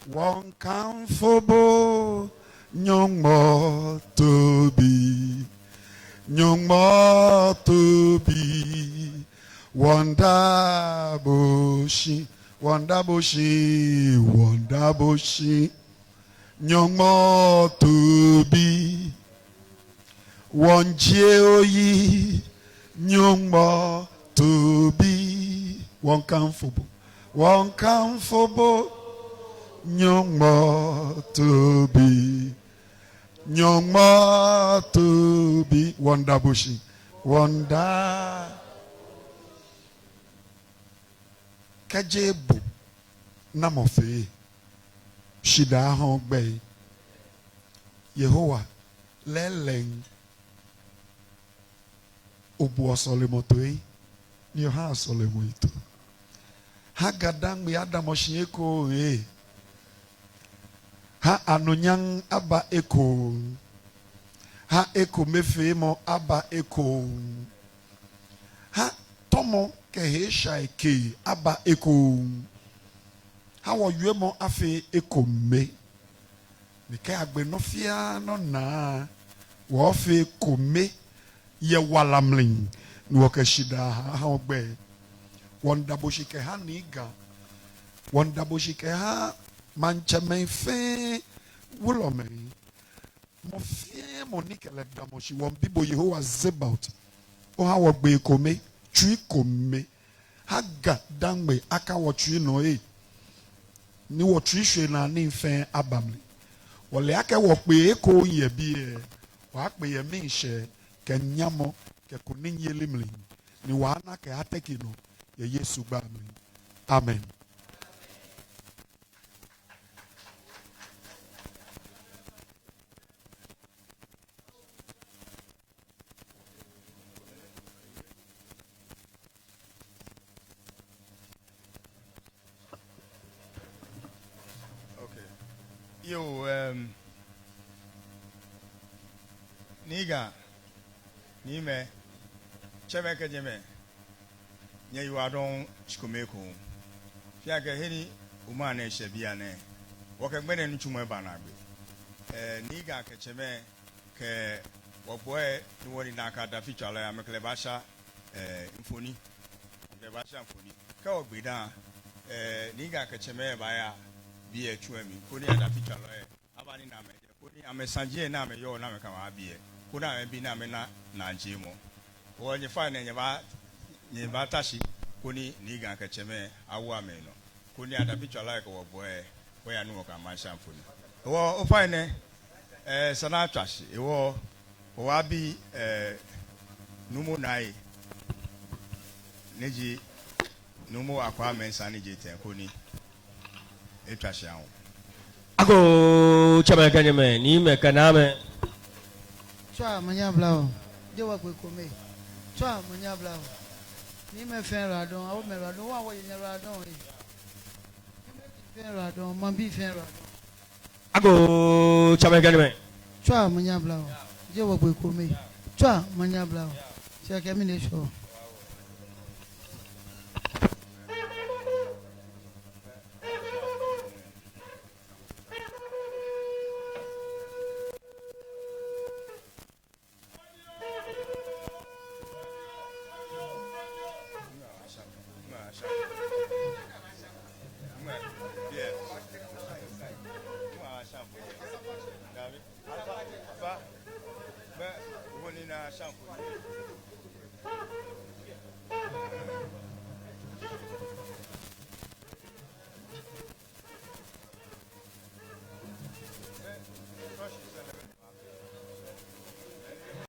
Wɔmiikamfo bo, Nyɔŋmɔ Toobi. Nyɔŋmɔ Toobi. Wɔmiida bo shi, wɔmiida bo shi, wɔmiida bo shi. Nyɔŋmɔ Toobi. Wɔmiijie oyi, Nyɔŋmɔ Toobi. Wɔmiikamfo bo, wɔmiikamfo bo, Nyɔŋmɔ Toobi. Nyɔŋmɔ Toobi. Wɔmiida bo shi, wɔmiida. Kɛjeee bo, namɔ fee? Shidaa aha ogbɛi. Yehowa, lɛɛlɛŋ, oboɔ sɔlemɔ toi, ni ohaa sɔlemɔi too. Ha GaDaŋme adamɔ shi ekoŋŋ ee. Ha anunyam aba ekoŋŋ. Ha ekomefeemɔ aba ekoŋŋ. Ha tɔmɔ kɛ heshai kɛ aba ekoŋŋ. Ha wɔwiemɔ afee ekome. Ni kɛ agbe nɔ fɛɛ nɔ naa, wɔfee ekome yɛ wala mli, ni wɔkɛ shidaa aha ogbɛi. Wɔmiida bo shi kɛha Nii Ga. Wɔmiida bo shi kɛha maŋtsɛmɛi fɛɛ, wulɔmɛi. Mɔ fɛɛ mɔ ni kɛ lɛ damɔ shi, wɔmiibi bo Yehowa Zebaot, oha wɔgbee kome, tsui kome. Ha GaDaŋme aka wɔtsui nɔ ee, ni wɔtsuishwiei naa nii fɛɛ aba mli. Wɔle akɛ wɔkpee ekoŋŋ yɛ biɛ, wɔaakpee yɛ miishɛɛ kɛ nyamɔ kɛ kunimyeli mli, ni wɔaana kɛha tɛki nɔ yɛ Yesu gbɛi mli. Amen. Yoo, em, Nii Ga, Niimɛi, tsɛmɛi kɛ nyɛmɛi, nyɛyiwaladɔŋŋ shikome ekoŋŋ. Fɛɛ akɛ he ni wɔmaŋ nɛɛ shɛ bianɛ, wɔkɛ ŋmɛnɛ nitsumɔ eba naagbee. Ɛɛ, Nii Ga kɛ tsɛmɛi kɛ wɔbɔi ni wɔnina akɛ adafitswalɔi, amɛkɛ lɛ baasha, ɛɛ, mfoniri. Amɛkɛ lɛ baasha mfoniri. Kɛ wɔgbe daa, ɛɛ, Nii Ga kɛ tsɛmɛi baaya biɛ tsu lɛ mli, koni adafitswalɔi abanina amɛ, koni amɛsaji ni amɛyɔɔ ni amɛkɛba biɛ, koni amɛbi ni amɛna naajiemɔ. Hewɔ nyɛfainɛ nyɛba, nyɛbata shi, koni Nii Ga kɛ tsɛmɛi awo amɛnɔ, koni adafitswalɔi kɛ wɔbɔi wɔya ni wɔkɛ amɛ asha mfoniri. Hewɔ ofainɛ, ɛɛ, esa ni atswa shi. Hewɔ wɔbaabi, ɛɛ, Nuumo Nai, ni ji Nuumo Akwaa Mensah ni ji etɛ, koni etswa shi aha wɔ. Agoo, tsɛmɛi kɛ nyɛmɛi, Niimɛi kɛ Naamɛi. Tswa omanye aba wɔ. Jeee wɔkpe kome. Tswa omanye aba wɔ. Niimɛi fɛɛ yiwaladɔŋŋ, Awomɛi yiwaladɔŋŋ, wɔ hu wɔyɛ nyɛyiwaladɔŋŋ ee. Niimɛi fɛɛ yiwaladɔŋŋ, maŋbii fɛɛ yiwaladɔŋŋ. Agoo, tsɛmɛi kɛ nyɛmɛi. Tswa omanye aba wɔ. Jeee wɔkpe kome. Tswa omanye aba wɔ. Tsɛ kɛ mi ne shɔ.